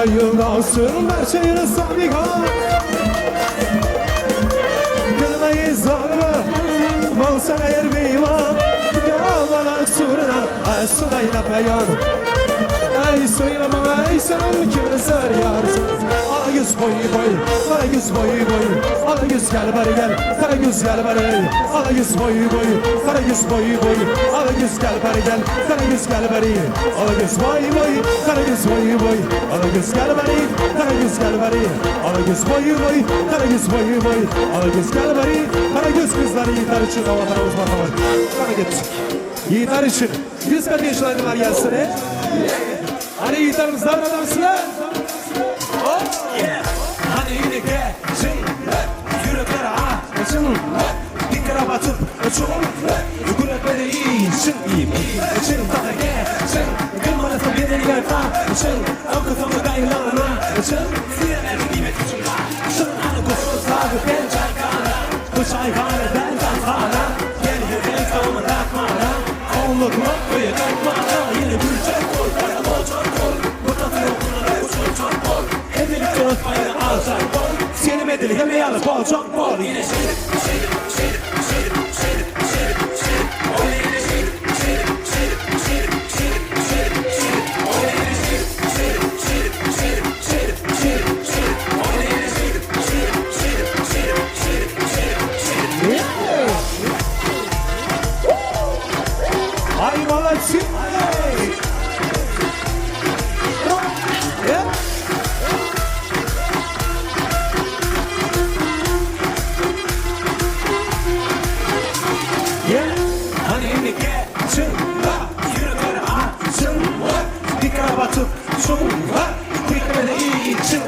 Speaker 3: Yo'ldoshim barcha yurasan begona. Kulmay zorma, bo'lsa agar bemor, Yolmalak surina, sulayla payon. Ay söyleme ay sen kimni sarıyorsun? Ala yüz boy boy, kara yüz boy boy. Ala yüz gel bari gel, kara yüz gel bari. Ala yüz boy boy, kara yüz boy boy. Ala yüz gel bari gel, kara yüz gel bari. Ala yüz boy boy, kara yüz boy boy. Ala yüz gel bari, kara yüz gel bari. Ala yüz boy boy, kara yüz boy boy. Ala yüz gel bari, kara yüz kızlar yiğitler için havalarımız var. Kara gittik. Yiğitler için 100 kat yaşlarlar gelsin. Hani yiğitlerimiz davranamsınlar. Hop. Hani yine geçin, yürekler açın, dikkat batıp uçun, yürekleri için, için tadı geçin, kırmızı bir yerde için, okutunu gayrılarına için, sinirlerin nimet için, için hani kusur sahibi pençakana, kuşayhane ben tansana, gel gel kavamı takmana, onluk mutluyu takmana, yine gülecek kol, kaya bolcak kol, bu tatlı okuluna uçulacak kol, hedilik unutmayın alacak kol, seni medili yemeği alıp olacak kol, yine şerif, şerif, şerif, şerif, şerif, şerif, şerif, oyna yine şerif, şerif, şerif, şerif, şerif, şerif, şerif, oyna yine şerif, şerif, şerif, şerif, şerif, şerif, şerif, oyna yine şerif, şerif, şerif, şerif, şerif, şerif, şerif. Ay молодцы! Yeah. Yeah. Hani yine geçin, yürekler açın, dikkat batıp çun, dikkat için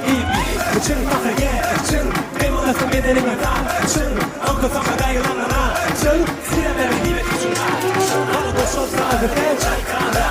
Speaker 3: için takı geçin, benim bedenime taçın, okutama gayrılarına çın, sinirlerimi nimet için açın, hani koşul sahibi çaykana,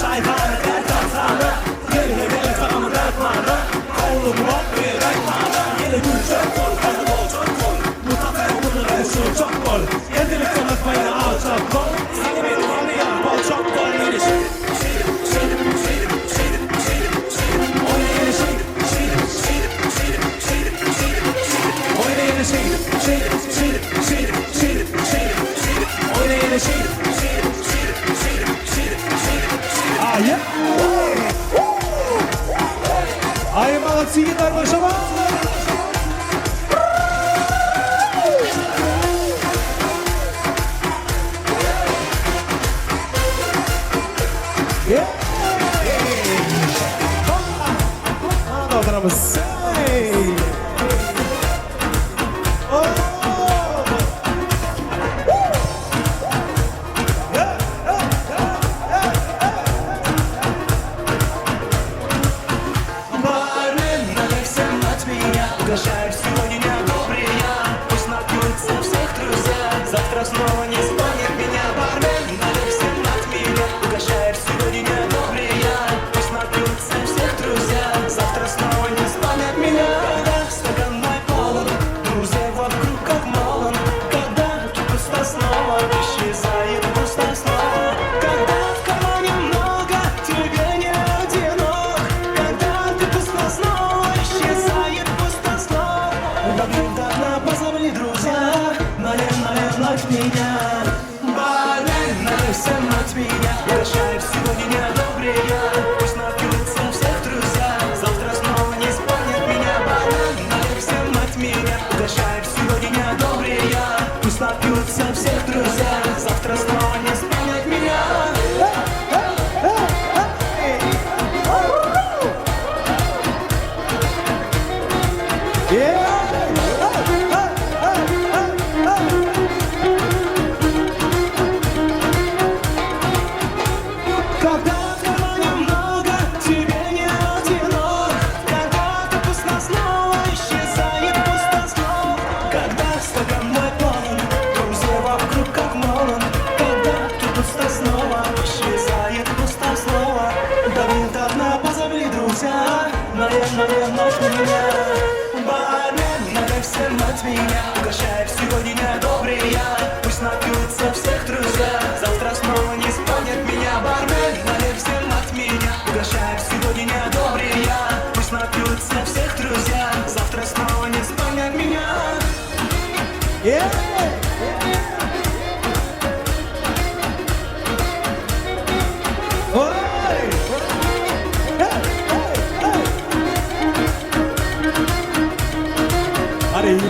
Speaker 3: çaykana, dert atsana, gel gel kafamı takmana, oğlum bak bir takmana, yine gülecek kol, hadi bolcak kol, bu tatlı okuluna uçulacak kol, hedilik tanıtmayı alacak kol, seni benim anlayan bolcak kol, yine şerif, şerif, şerif, şerif, şerif, şerif, şerif, oyna yine şerif, şerif, şerif, şerif, şerif, şerif, şerif, oyna yine şerif, şerif, şerif, şerif, şerif, şerif, şerif, oyna yine şerif, şerif, şerif, şerif, şerif, şerif, şerif. Ah, yeah. Ay молодцы, yiğitler başlama. Yeah. Kaldırımız. Hey. Oh. Yeah, yeah, yeah, yeah.
Speaker 2: Бармен, налей всем от меня, угощаешь сегодня добрый я. Пусть напьются всех друзья, завтра снова не станет меня. Бармен, налей всем от меня, угощаешь сегодня добрый я. Пусть напьются всех друзья, завтра снова не станет меня. Когда стакан мой полон, друзей вокруг как молон. Когда тут пусто снова, исчезает пусто снова. Когда в кармане много, тебе не одинок. Когда ты пусто снова, исчезает пусто снова. Давным-давно позабыли друзья, налей, налей, от меня. Бармен, налей всем от меня, угощай сегодня добрый я. Пусть напьются всех друзья, завтра снова не вспомнят меня. Бармен, налей всем от меня, угощай сегодня добрый я. Пусть напьются всех друзья, завтра снова не вспомнят меня.
Speaker 3: Yeah. Hey, hey, hey, hey.
Speaker 2: Когда в кармане много, тебе не одинок. Когда ты пусто снова, исчезает пусто снова. Когда стакан мой полон, друзей вокруг как молон. Когда тут пусто снова, исчезает пусто снова. Давным-давно позабыли друзья, налей, налей от меня. Бармен, налей всем от меня, угощай сегодня добрый я. Пусть напьются всех друзья, завтра снова не вспомнят меня. Бармен, налей всем от меня, угощай сегодня добрый я. Пусть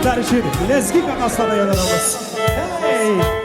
Speaker 3: Sizlar uchun lezginka asrada yo'lanamiz. Hey!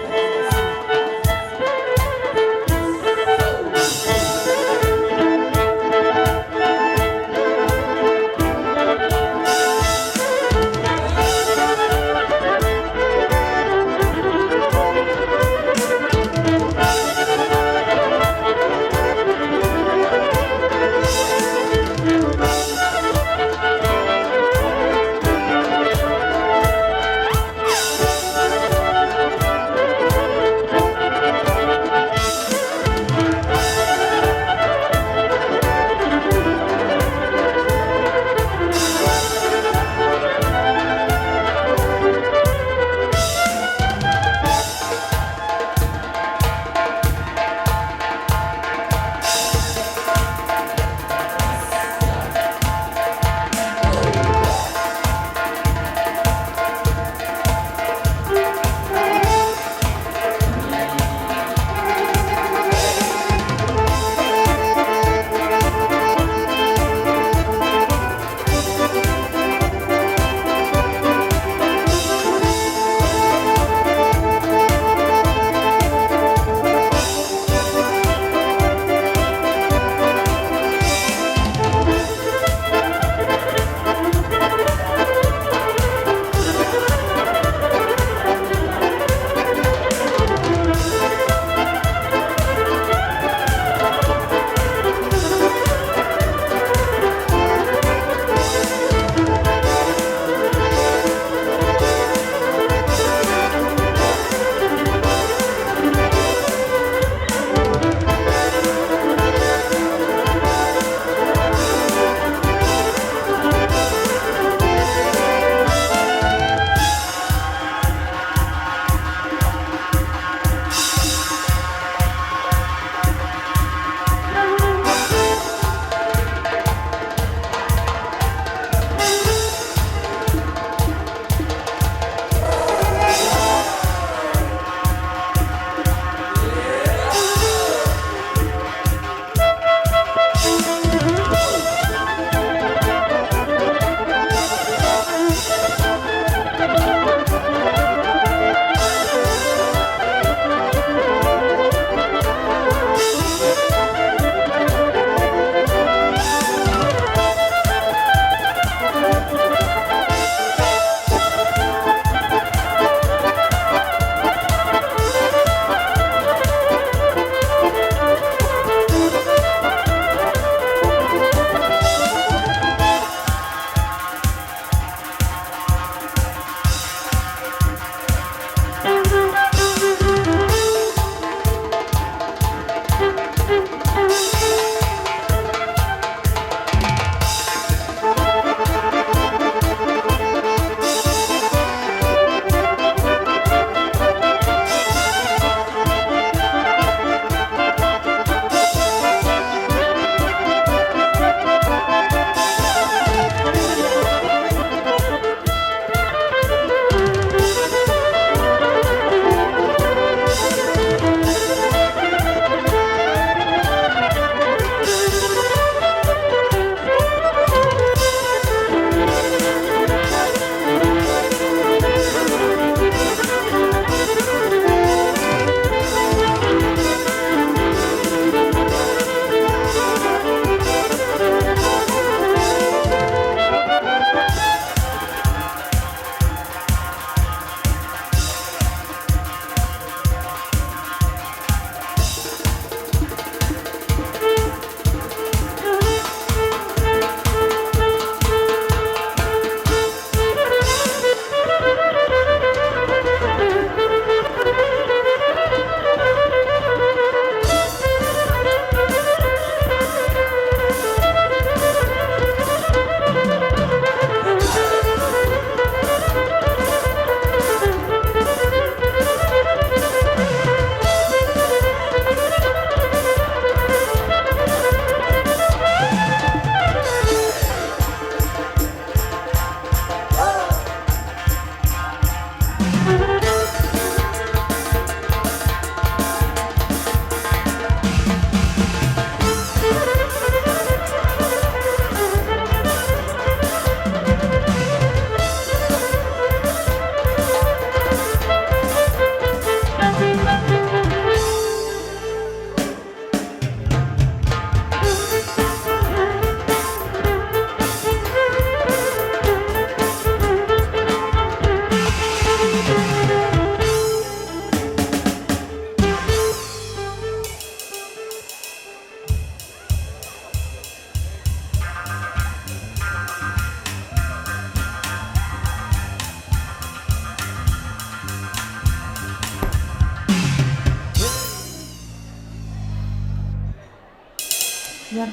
Speaker 1: Sizlar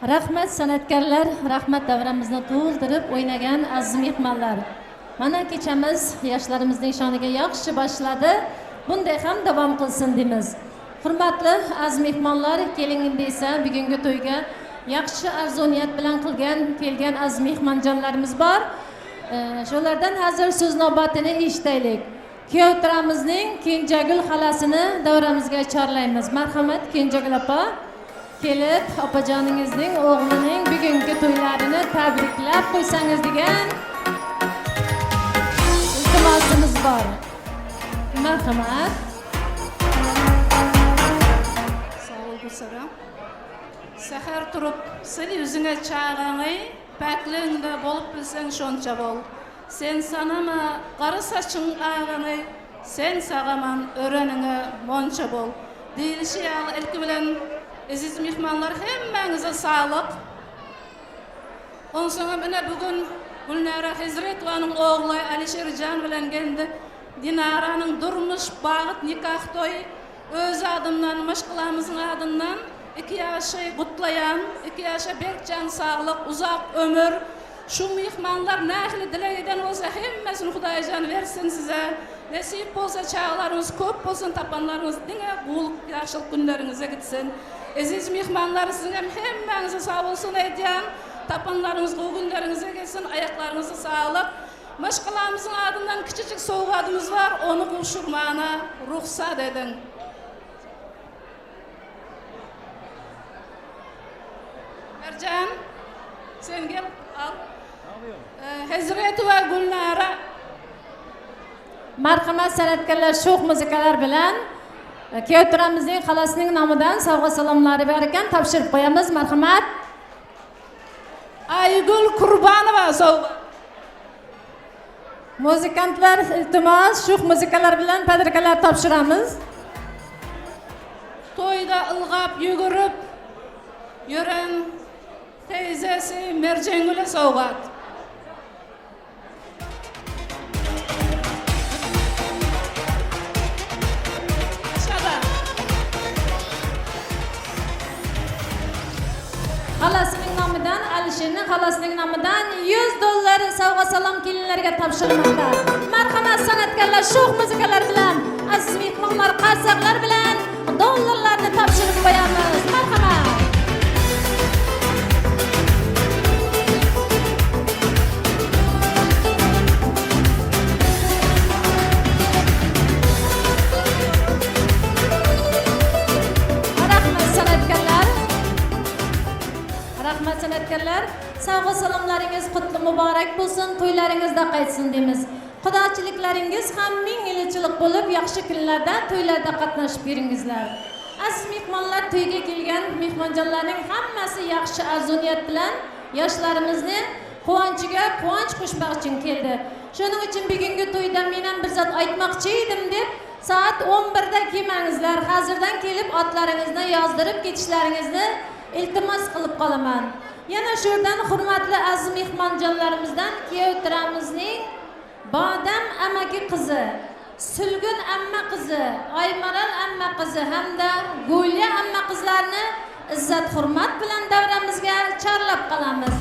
Speaker 1: rahmat san'atkorlar, rahmat davramizni to'ldirib o'ynagan aziz mehmonlar. Mana kechamiz yoshlarimizning shoniga yaxshi boshladi. Bunday ham davom qilsin deymiz. Hurmatli aziz mehmonlar, keling desa bugungi to'yga yaxshi arzu niyat bilan qilgan kelgan aziz mehmonjonlarimiz bor. Shulardan hozir so'z navbatini eshitaylik. Kuyovtiramizning Kenjagul xolasini davramizga chorlaymiz. Marhamat Kenjagul opa, kelib opajoningizning o'g'lining bugungi to'ylarini tabriklab qo'ysangiz degan iltimosimiz bor. Marhamat.
Speaker 5: Sağ ol Gülsara. Səhər turub sil yüzüne çağını, pəkliğinde bolup bilsen şonça bol. Sen sanama qarı saçın ağını, sen sağaman öğrenine monça bol. Deyilişi yağlı ilki bilen aziz mehmonlar hemmengize sağlık. Ondan mine bugün Gülnara Hizretovanın oğlu Alişer Can bilen geldi. Dinara'nın durmuş bağıt nikah toyu öz adımdan, maşqalamızın adından 2 yaşı kutlayan, 2 yaşa berk can sağlık, uzak ömür. Şu mehmonlar nahli dilek olsa hemmesini Xudoyjon versin size. Nasip olsa çağlarınız köp olsun, tapanlarınız dine qulluq yaxşılıq günlerinize gitsin. Aziz mehmonlar sizin hem hemmenize sağ olsun ediyen, tapanlarınız bu günlerinize gelsin, ayaklarınızı sağlık. Maşqalamızın adından küçücük sovğadımız var, onu quşurmağına ruhsat edin. Ercan, sen gel al. Hazreti ve Gülnara.
Speaker 1: Marhamat san'atkorlar sho'x muzikalar bilan kuyovtiramizning xolasining nomidan sovg'a salomlari bor ekan, topshirib qo'yamiz. Marhamat.
Speaker 5: Aygül Kurbanova sovg'a.
Speaker 1: Muzikantlar iltimos sho'x muzikalar bilan padarkalar topshiramiz.
Speaker 5: To'yda ilg'ab yugurib yuren teyzesi Mercengül'e sovg'at.
Speaker 1: Xolasining nomidan, Alisherning xolasining nomidan $100 sovg'a salom kelinlarga topshirilmoqda. Marhamat san'atkorlar sho'x muzikalar bilan, aziz mehmonlar qarsaqlar bilan dollarlarni topshirib qo'yamiz. Marhamat. Rahmat san'atkorlar. Rahmat san'atkorlar. Sovg'a salomlaringiz qutli muborak bo'lsin, to'ylaringizda qaytsin deymiz. Qudochiliklaringiz ham ming yilchilik bo'lib, yaxshi kunlarda, to'ylarda qatnashib yuringizlar. Aziz mehmonlar, to'yga kelgan mehmonjonlarning hammasi yaxshi arzu niyat bilan yoshlarimizni quvonchiga quvonch qo'shmoq uchun keldi. Shuning uchun bugungi to'yda men ham bir zot aytmoqchi edim deb soat 11da kelmangizlar. Hozirdan kelib otlaringizni yozdirib ketishlaringizni iltimos qilib qolaman. Yana shu yerdan hurmatli aziz mehmonjonlarimizdan kuyovtiramizning Bodam amaki qizi, Sulgun amma qizi, Oymaral amma qizi hamda Gulya amma qizlarini izzat hurmat bilan davramizga chorlab qolamiz.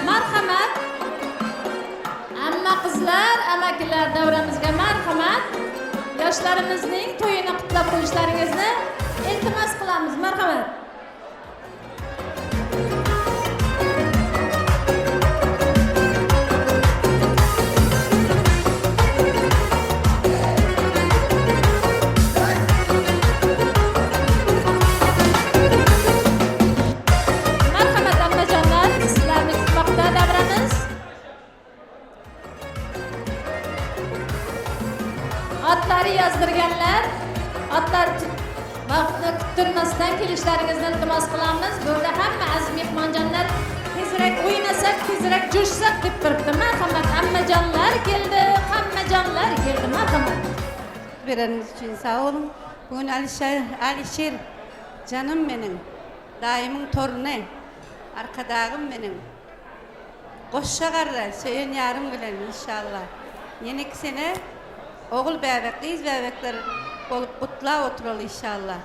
Speaker 1: Marhamat. Amma qizlar, amakilar davramizga marhamat. Yoshlarimizning to'yini qutlab qo'yishlaringizni iltimos qilamiz. Marhamat. Marhamat ammajonlar, sizlarni kutmoqda davramiz. Otlari yozdirganlar, otlar vaqtni kuttirmasdan kelishlaringizni iltimos qilamiz. Bu yerda hamma aziz mehmonjonlar tezroq o'ynasak, tezroq jo'shsak deb turibdi. Marhamat, ammajonlar keldi, hammajonlar keldi. Marhamat.
Speaker 6: Bereniz için sağ olun. Bugün Alişer canım benim, dayımın torunu, arkadağım benim. Qoşa qarda, söyün yarım bilen inşallah. Yeni 2 sene oğul bebek, kız bebekler olup kutla oturalım inşallah.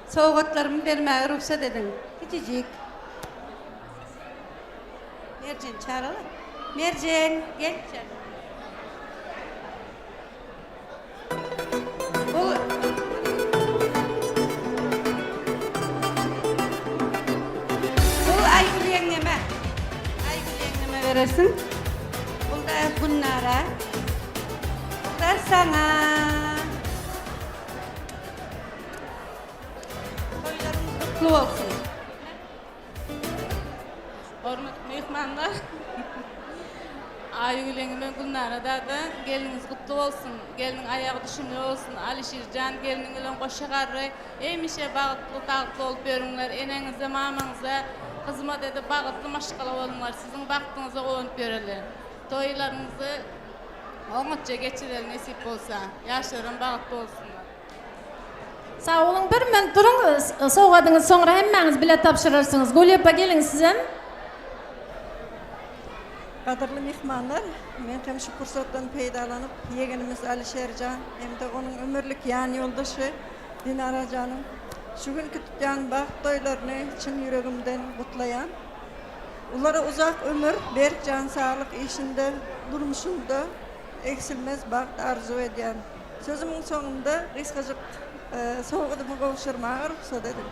Speaker 6: Sovgatlarımı bermäge ruhsat edin. Kiçijik. Mercan çağıralım. Mercan gel çağır. Bu Aygül yengeme. Aygül yengeme verirsin. Bu da Gülnara. Bu da sana. Toylarımız kutlu olsun.
Speaker 5: Hormatly mehmanlar. Aygül yengeme Gülnara da geliniz kutlu olsun. Gelinin ayağı düşümlü olsun. Alişircan gelinin bilen goşa garry. Hemişe bagtly tagtly olup berüňler. Eneňize, mamaňyza hizmet edip bagtly maşgala bolunlar. Siziň bagtyňyza gonup bereli. Toýlaryňyzy oňatça geçirelim nesip bolsa. Ýaşlarym bagtly bolsunlar.
Speaker 1: Sağ olun, bir men durun, sovgadyňyz soňra hemmäňiz bilet tapşyrarsyňyz. Gülýepa geliň sizem.
Speaker 7: Qadrli mehmonlar, men hem şu pursatdan peýdalanyp, yegenimiz Alişercan hem de onun ömürlük yan yoldaşı Dinara canım, şu günkü tutyan baht toylarını çyn yüregimden gutlayan, ulara uzak ömür, berk can sağlık işinde, durmuşunda eksilmez baht arzu edýän. Sözümün sonunda gysgajyk sowgadymy gowşurmaga ruhsat edin.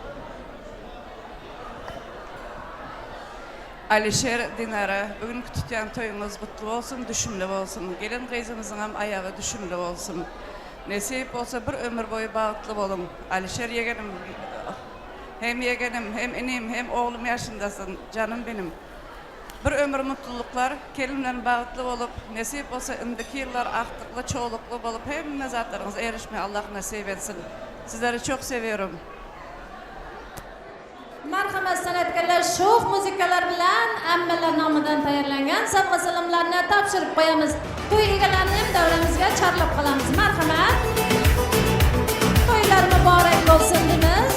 Speaker 8: Alişer Dinara, bugün tutyan toyumuz kutlu olsun, düşümlü olsun. Gelin kızımızın hem ayağı düşümlü olsun. Nesip olsa bir ömür boyu bağıtlı olun. Alişer yegenim, hem yegenim, hem inim, hem oğlum yaşındasın, canım benim. Bir ömür mutluluklar, kelimle bağıtlı olup, nesip olsa indiki yıllar aktıklı, çoğuluklu olup, hem mezatlarınız erişmeye Allah nasip etsin. Sizleri çok seviyorum.
Speaker 1: Marhamat san'atkorlar, sho'x muzikalar bilan ammalar nomidan tayyorlangan sovg'a salomlarni topshirib qo'yamiz. To'y egalarini ham davramizga chorlab qolamiz. Marhamat. To'ylar muborak bo'lsin deymiz.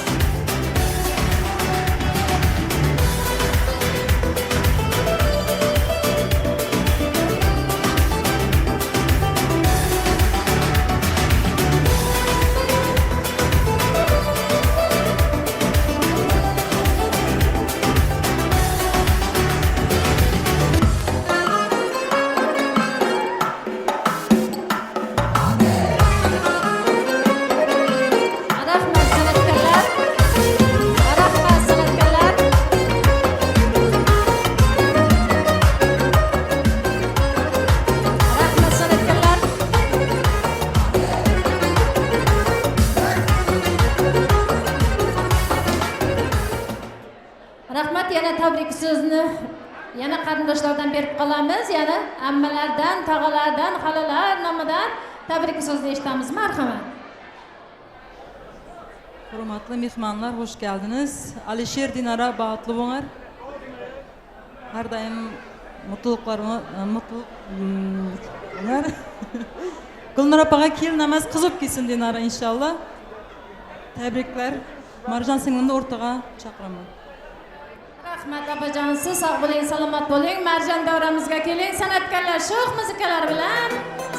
Speaker 1: Yana qarindoshlardan berib qolamiz, yana ammalardan, tog'alardan, xolalar nomidan tabrik so'zini eshitamiz. Marhamat.
Speaker 9: Hurmatly mehmonlar, hoş geldiniz. Alişer Dinara bagtly bolar. Her daim mutluluklar, mutluluk. Gülnara apaga kelin emas, qiz bo'lib kelsin Dinara inshaalloh. Tebrikler. Marjan singlimni o'rtaga chaqiraman.
Speaker 1: Rahmat opajon, siz sog' bo'ling, salomat bo'ling. Marjan davramizga keling. San'atkorlar sho'x muzikalar bilan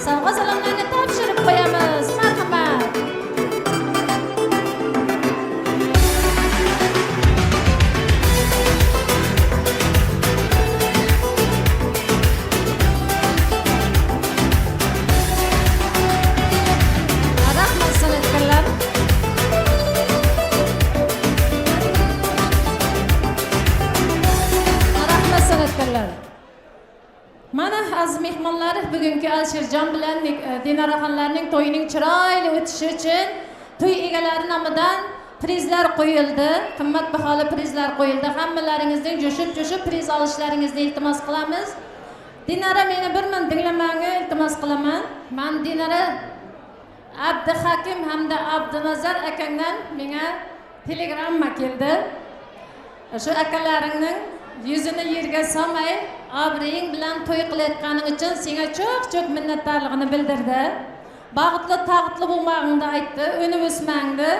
Speaker 1: sovg'a salomlarni topshirib qo'yamiz. Marhamat. Rahmat san'atkorlar. Mana aziz mehmonlar, bugungi Alishirjon bilan Dinara xonlarning to'yining chiroyli o'tishi uchun to'y egalari nomidan prizlar qo'yildi. Qimmatbaholi prizlar qo'yildi. Hammalaringizning jo'shib-jo'shib priz olishlaringizni iltimos qilamiz. Dinara, meni bir min tinglamangni iltimos qilaman. Men Dinara Abduhakim hamda Abdunazar akangdan menga telegramma keldi. Shu akalaringning yuzini yerga solmay, obro'ying bilan to'y qilayotganing uchun senga çok-çok minnatdorligini bildirdi. Bag'itli tag'itli bo'lmag'ingni aytdi, unib o'smangni.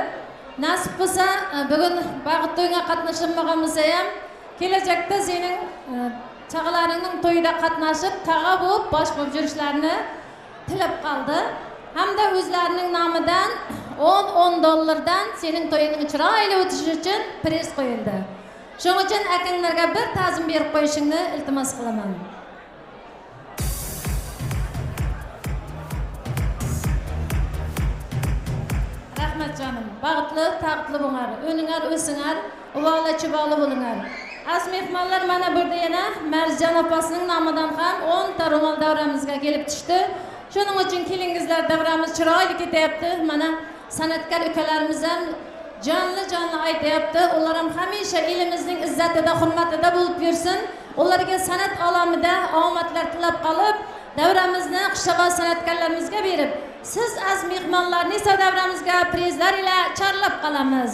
Speaker 1: Nasib bo'lsa, bugun bag'it to'yga qatnashilmagan bo'lsa ham, kelajakda sening chaqalaringning to'yida qatnashib, tag'a bo'lib, bosh bo'lib yurishlarini tilab qoldi. Hamda o'zlarining nomidan 10-10 dollardan sening to'yingning chiroyli o'tishi uchun priz qo'yildi. Shuning uchun akanglarga bir ta'zim berib qo'yishingni iltimos qilaman. Rahmat jonim. Baxtli, taxtli bo'lar. O'ningar, o'singar, uvala chiboli bo'linglar. Az mehmonlar mana burada yana Marjan opasining nomidan ham 10 ta ro'mol davramizga kelib tushdi. Shuning uchun kelingizlar, davramiz chiroyli ketyapti. Mana san'atkor ukalarimiz ham jonli-jonli aytyapti. Ular ham hamisha elimizning izzatida, hurmatida bo'lib yursin. Ularga san'at olamida omadlar tilab qolib, davramizni xushavoz san'atkorlarimizga berib, siz az mehmonlarni esa davramizga prizlar ila chorlab qolamiz.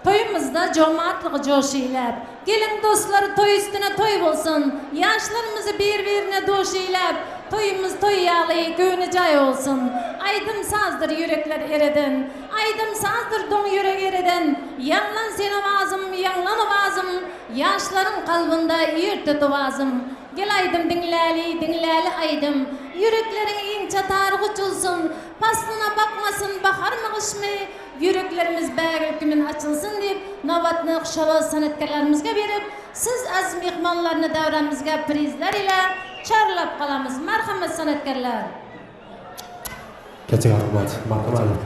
Speaker 1: To'yimizda jamoatlik jo'shiylab, keling do'stlar, to'y ustuna to'y bo'lsin. Yoshlarimizni bir-birini do'shiylab, to'yimiz to'y yali, ko'ngli joy olsun. Aydım sazdır yürekler eridin, aydım sazdır doň yürek eridin. Yanglan sen ovazım, yanglan ovazım, yaşların kalbında yürtü ovazım. Gel aydım dinleli, dinleli aydım. Yüreklerin ince tarığı uçulsun, paslına bakmasın bahar mı kış mı? Yüreklerimiz bägil açılsın deyip, navbatni xushavoz san'atkorlarimizga berib, siz az mehmonlarni davramizga prizlar ila chorlab qolamiz. Marhamat san'atkorlar.
Speaker 3: Katta rahmat, marhamat.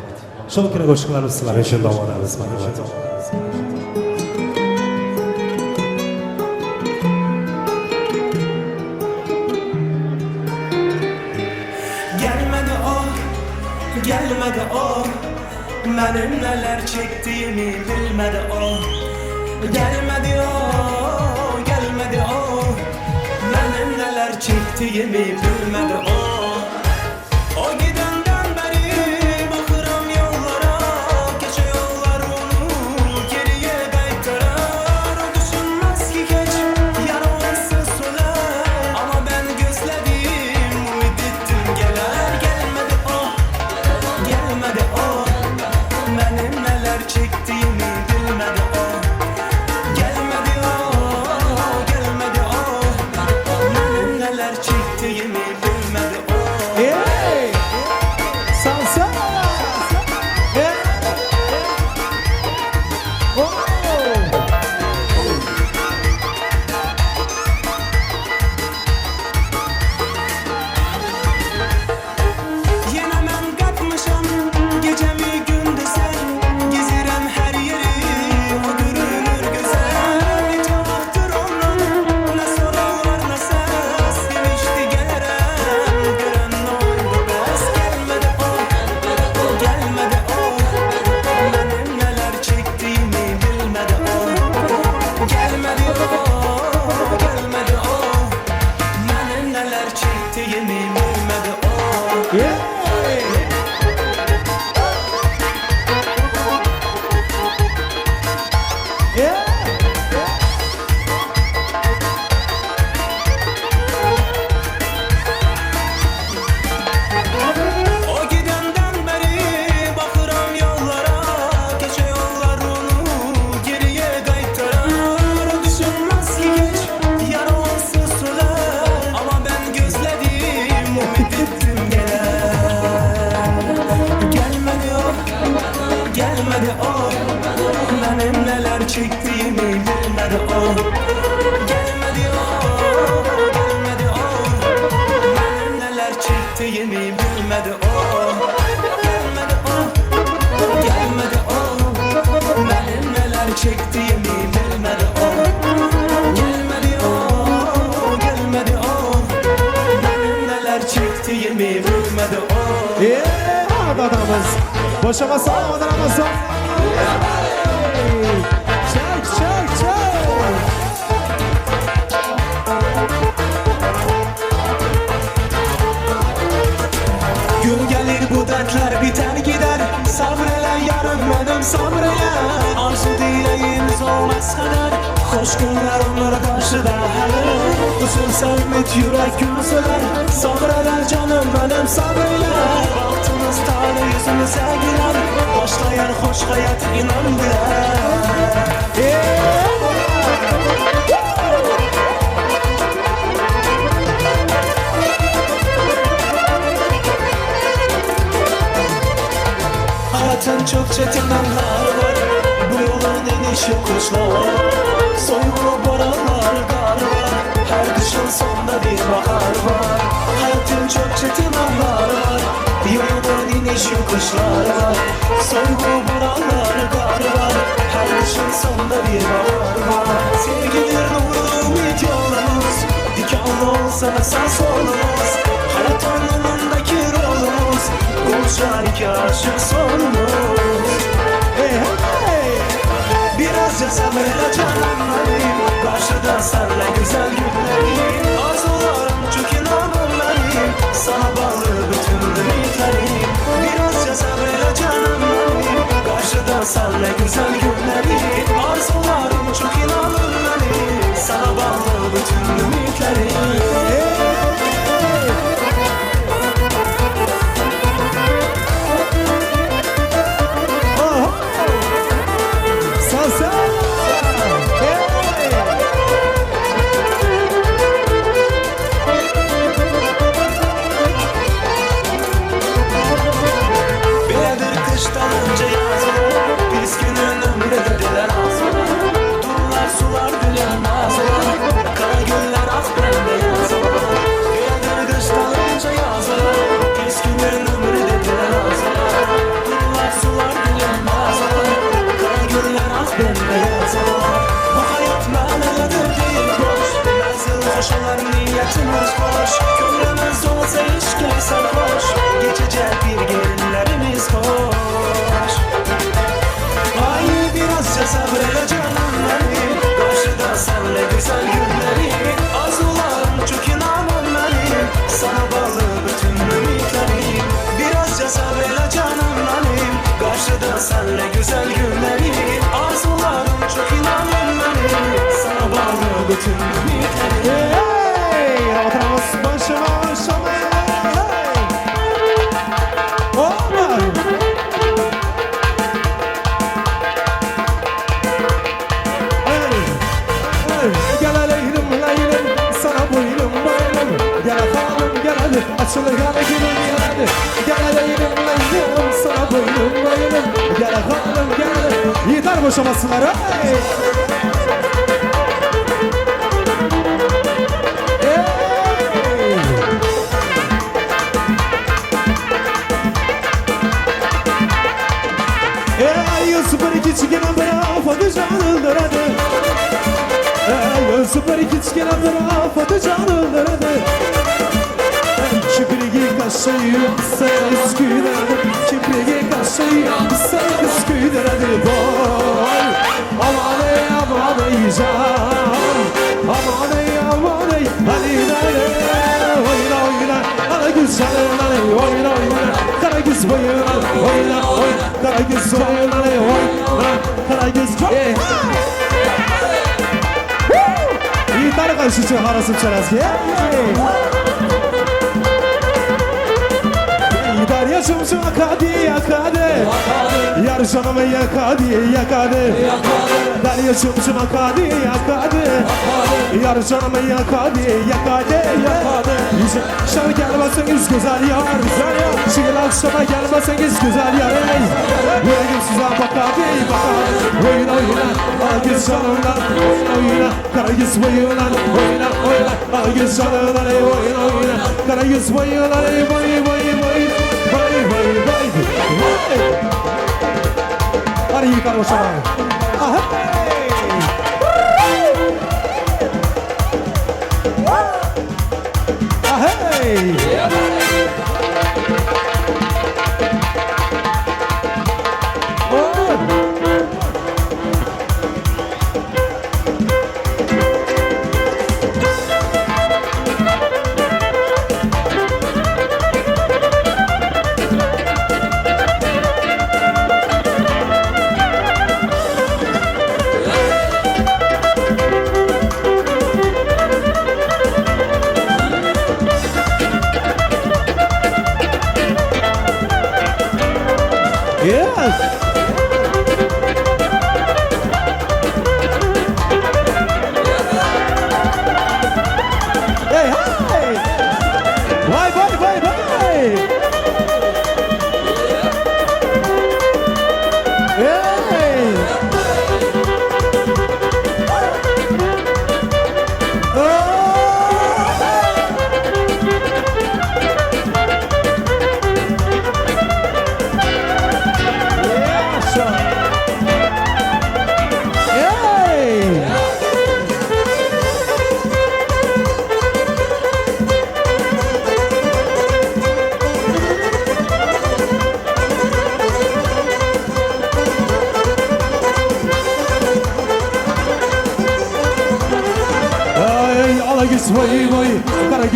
Speaker 3: Shu kuni qo'shiqlarimiz sizlar uchun davom etamiz. Marhamat.
Speaker 2: Gelmedi o, gelmedi o. Benim neler çektiğimi bilmedi o. Gelmedi o, gelmedi o. Benim neler çektiğimi bilmedi o. O gidenden beri bakıram yollara, keçe yollar onu geriye qaytarar. O düşünmez ki geç yar onsuz söler. Ama ben gözledim, umid ettim geler. Gelmedi o, gelmedi o. Benim neler çektiğimi bilmedi o. Gelmedi o, gelmedi o. Benim neler çektiğimi bilmedi o.
Speaker 10: Hey! Salsa! Hey! Oh!
Speaker 2: Yine ben katmışam gecemi gündüze, gezirem her yeri, o görünür güzel. Neçə vaxtdır ondan ne sorular ne ses, demişti gelerem, görən ne oldu bəs. Gelmedi o, gelmedi o. Benim neler çektiğimi bilmedi o. Gelmedi o, gelmedi o. Benim neler çektiğimi bilmedi o.
Speaker 10: Yeah! Yeah!
Speaker 2: O gidenden beri bakıram yollara, keçe yollar onu geriye qaytarar. O düşünmez ki geç yar onsuz söler. Ama ben gözledim, umid ettim geler. Gelmedi o, gelmedi o. Benim neler çektiğimi bilmedi o. Gelmedi o, gelmedi o. Benim neler çektiğimi bilmedi o. Gelmedi o, gelmedi o. Benim neler çektiğimi bilmedi o. Gelmedi o, gelmedi o. Benim neler çektiğimi bilmedi o.
Speaker 10: Yeah! Adamız. Boşama sağlam adamız. Çek, çek, çek.
Speaker 2: Gün gelir bu dertler biter gider. Sabreyle yarım benim sabreyle. Arzu dileğimiz olmaz kadar. Hoş günler onlara karşı da hele. Üzülsem yürek gülseler. Sabreyle canım benim sabreyle. Baktınız tane yüzümüze güler. Başlayan hoş hayat inan biler. Hayatın çok çetin anlar var. Bu yolun iniş yokuşlar var. Soyulu boranlar kar var. Her kışın sonunda bir bahar var. Hayatın çok çetin anlar var. Yolun iniş yokuşlar var. Soyulu boranlar kar var. Her kışın sonunda bir bahar var. Sevgilir nurlu ümit yolumuz. Dikenli olsa da sağ solumuz. Hayat yolundaki rolumuz. Konuşar iki aşık sorumuz. Hey hey. Birazca sabırla canım benim. Karşıda senle güzel günlerim. Arzularım çok inanın benim. Sana bağlı bütün ümitlerim. Birazca sabırla canım benim. Karşıda senle güzel günlerim. Arzularım çok inanın benim. Sana bağlı bütün ümitlerim. Niyetimiz boş, gönlümüz olsa içki sarhoş. Geçecek bir gelinlerimiz hoş. Ay birazca sabreyle canım benim. Karşıda senle güzel günlerim. Arzularım çok inanın benim. Sana bağlı bütün ümitlerim. Birazca sabreyle canım benim. Karşıda senle güzel günlerim. Arzularım çok inanın benim. Sana bağlı bütün ümitlerim.
Speaker 10: Oturamiz başıma başıma. Hoppa. Hey, hey. Gel leylim leylim, sana boynum boynum. Gel hanım gel hadi, açılır gel gülüm gel hadi. Gel leylim leylim, sana boynum boynum. Gel hanım gel hadi. Yeter boşamasınlar. Hey. Kichkina bir afati can öldüredi. Ey süper kichkina bir afati can öldüredi. Kiprigi kaşı yansa üsküderdi. Kiprigi kaşı yansa üsküderdi. Boy aman ey aman ey can. Aman ey aman ey Ali dale. Oyna oyna kara güz canım ali oyna oyna. Kara güz boyuna oyna oyna. Kara güz boyuna oyna. Kara güz. Yiğitler karşı için harasım çerezki. Darya çımçım akadi yakadi. Yar canımı yakadi yakadi. Darya çımçım akadi yakadi. Yar canımı yakadi yakadi. Şar gelmeseniz güzel yar. Şiir akşama gelmeseniz güzel yar. Yüreğim size bakadi bakadi. Oyna oyna Algız canımdan oyna. Karagöz boyuna oyna oyna. Algız canımdan oyna oyna. Karagöz boyuna boy boy boy. Vay vay vay vay. Hadi yukarı boşalma. Aha. Hey. Yes. Hey, hey. Vay vay vay vay.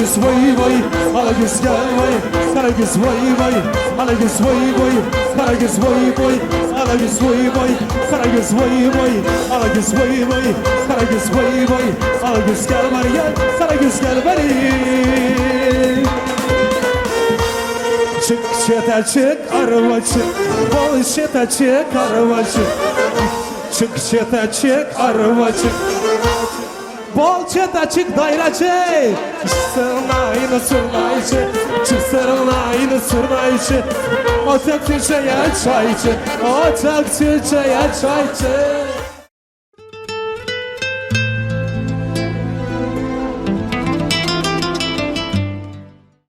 Speaker 10: Karagöz vay vay, Alagöz gel vay, Karagöz vay vay, Alagöz vay vay, Karagöz vay vay, Alagöz vay vay, Karagöz vay vay, Alagöz vay vay, Karagöz vay vay, Alagöz gel bari gel, Karagöz gel bari. Çık çete çık araba çık, bol çete çık araba çık. Çık çete çık araba çık. Bol çete çık daireci. Sırnayını sırnayıcı, çık sırnayını sırnayıcı. O taksiçiye çaycı, o taksiçiye çaycı.